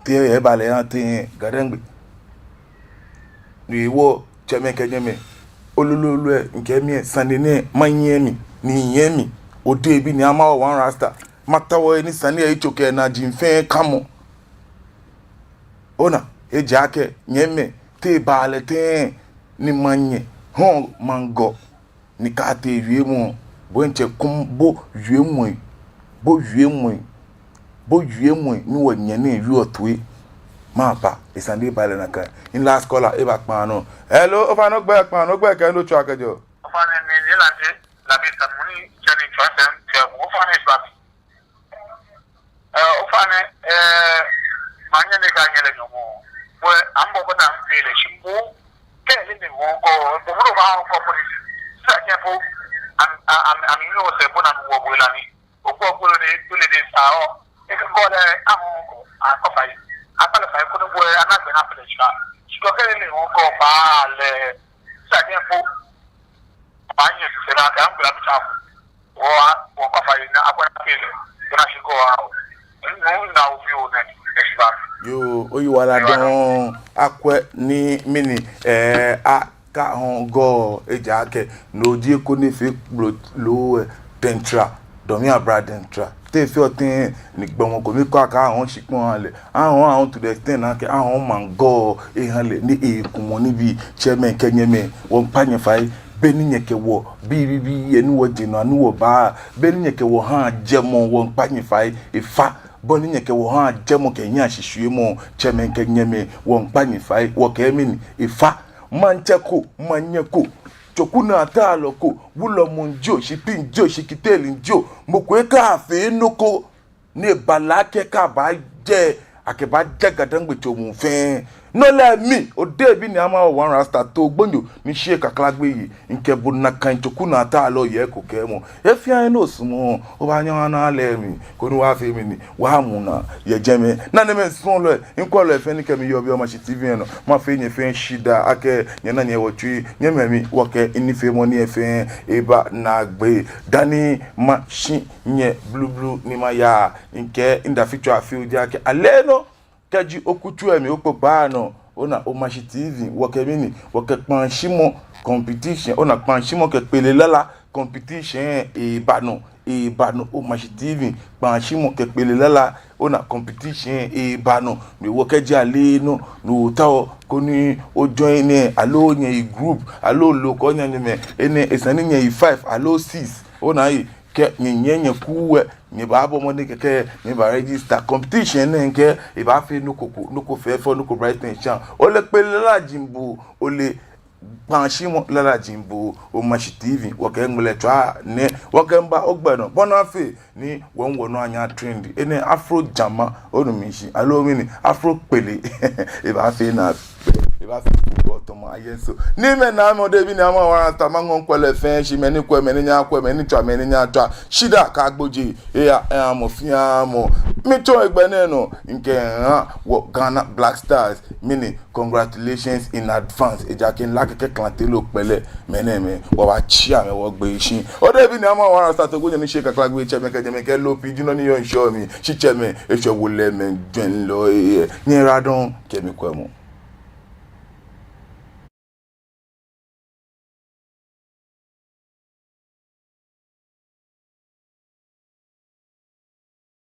Te yɛ ba lɛ yaa tɛŋŋ Gadangme. No hewɔ tsɛmɛi kɛ nyɛmɛi, olololo lɛ, mikɛɛ mi lɛ, sane nɛɛ, manyiɛ mli, ni nyiɛ mli. Odebi ni ama wɔ one rasta. Mataoɔ he ni sane lɛ etso kɛ naji fɛɛ kamɔ. Ona, ejaakɛ nyɛmɛi, te ba lɛ tɛŋŋ ni manyɛ hɔɔ mangɔ ni kaatee wiemɔ, bo ntsɛ kum bo wiemɔi, bo wiemɔi, bo wiemɔi ni wɔnyɛ ni wieɔ toi. Maba, esa ni eba lɛ nakai. In last caller, eba kpaa nɔ. Hello, ofainɛ ogbɛi kpaa nɔ, ogbɛi kɛ he ni otswaa kɛjɛɔ. Ofainɛ, mi ji Lante Labi Samuni, tsɛ ni tswa sɛm, tsɛ, ofainɛ, eba bi. Eh, ofainɛ, eh, manyɛ ni ka nyɛ lɛ nyɔmɔ. Bo, ambo bo na mpe lɛ shimbo. Kɛ lɛ ni wo ko, bo mo ba ko polisi. Sa nyɛ bo, am, am, am, am, no se bo na wo bo la ni. O ko ko ni, ko ni de sa o. E ko lɛ, am ko, a ko fai. A ko fai ko ni bo, a na be na pele shika. Shiko kɛ lɛ ni wo ko ba lɛ. Sa nyɛ bo. Ba nyɛ se na ka am ko la mi ta ko. Wɔ, wɔkpa fai ni akwɛ na kɛ lɛ, bena shi ko wa o. Nnu na ofi o nɛ, eshi ba. Yoo, oyiwaladɔŋŋ, akwɛ ni mɛni, eh, akahɔɔ Gɔɔ, ejaakɛ no ji eko ni efee kplo loo, eh, dɛntra, dɔmi abra dɛntra. Te efeɔ tɛŋŋ ni gbɔmɔ ko miikɔ akɛ ahɔɔ shikpɔŋ aha lɛ. Ahɔɔ, ahɔɔ to the extent ni akɛ ahɔɔ maŋ Gɔɔ eha lɛ ni ekumɔ nibii. Tsɛmɛi kɛ nyɛmɛi, wɔmiikpa nyɛ fai, beni nyɛkɛ wɔ bibii yɛ ni wɔje nɔ ni wɔba, beni nyɛkɛ wɔ haa jɛmɔ, wɔmiikpa nyɛ fai, efa. Beni nyɛkɛ wɔ haa jɛmɔ kɛ hiɛshishwiemɔ, tsɛmɛi kɛ nyɛmɛi, wɔmiikpa nyɛ fai, wɔkɛɛ mɛni, efa. Maŋtsɛ ko, manyɛ ko, tsokunaatalɔ ko, wulɔmɔ jio, shipi jio, shikiteli jio, mɔ ko ekaafee nɔ ko ni eba lɛ akɛ akɛbaajɛ, akɛbaajɛ Gadangme tso muu fɛɛ. No lɛ mi, Odehe bi ni ama wɔ One Rasta, Toogbonyo ni sheee kakla gbeyei, mikɛ bo nakai tsoku naa ta lɔ yɛ eko kɛɛmɔ. He fɛɛ he ni osumɔɔ, obaanyɛ ona lɛ mi, koni wɔfee mɛni, wɔmu naa yɛ jɛmɛ. Nanemɛi, suɔlɔi, mikwɛlɔi fɛɛ ni kɛ mi yɔɔ biɛ Omashi T V lɛ nɔ, mafee nyɛ fɛɛ shidaa akɛ nyɛna nyɛwo tsui, nyɛmɛ mi, wɔkɛ nifeemɔ nɛɛ fɛɛ eba naagbee. Dani mashi nyɛ blublu ni maya, mikɛ midafitswaa fioo ji akɛ, ale nɔ, kɛji okutso lɛ mli okpokpaa nɔ, ona Omashi T V, wɔkɛ mɛni, wɔkɛ kpaashimɔ competition, ona kpaashimɔ kɛ kpele lala competition, eba nɔ, eba nɔ, Omashi T V, kpaashimɔ kɛ kpele lala, ona competition, eba nɔ, ni wɔkɛji ale nɔ, ni otaoɔ koni o join lɛ, aloo nyɛyi group, aloo loko nyanyɛmɛ, enɛ esa ni nyɛyi five aloo six, ona yi, kɛ nyɛnyiɛ nyɛkuu lɛ, nyɛbaabɔ mɔdɛŋ kɛkɛ, nyɛba register competition nɛɛ kɛ, ebaafee nɔ ko ko, nɔ ko fɛfɛo, nɔ ko bright and shine. Ole kpele lala jimbo, ole kpaashimɔ lala jimbo, Omashi T V, wɔkɛ ŋmɛlɛtswaa nɛɛ, wɔkɛmiiba ogbɛ nɔ, bɔ ni afee ni wɔ hu wɔnɔ aya trend. Enɛ Afro Jama, onu mi shishi, aloo mɛni, Afro kpele, ebaafee naa. Ebaafee kpele, otɔmɔ ayɛ nso. Ni mɛi, nanemɛi, Odehe bi ni ama wɔ One Rasta, maŋɔ mikwɛlɔi fɛɛ shi, mɛi ni kwɛ, mɛi ni nyɛɛɛ akwɛ, mɛi ni tswa, mɛi ni nyɛɛɛ atswa. Shidaa kaagbɔ je, eya, eya mɔ fɛɛ mɔ. Mitsɔ hegbɛ nɛɛ nɔ, mikɛha wɔ Ghana Black Stars, mɛni, congratulations in advance. Ejaakɛ mile akɛ kɛ Klante loo Kpele, mɛnɛmɛi, wɔbaatsi amɛ wɔgbee shi. Odehe bi ni ama wɔ One Rasta, Toogbonyo ni sheee kakla gbeyei, tsɛmɛi kɛ nyɛmɛi kɛ loo pii ji nɔ ni yɔɔ ŋshɔ mli. Shi tsɛmɛi, eshwɛ wolɛmɛi, jwɛŋlɔi, nyɛyiwaladɔŋŋ kɛ mikwɛmɔ.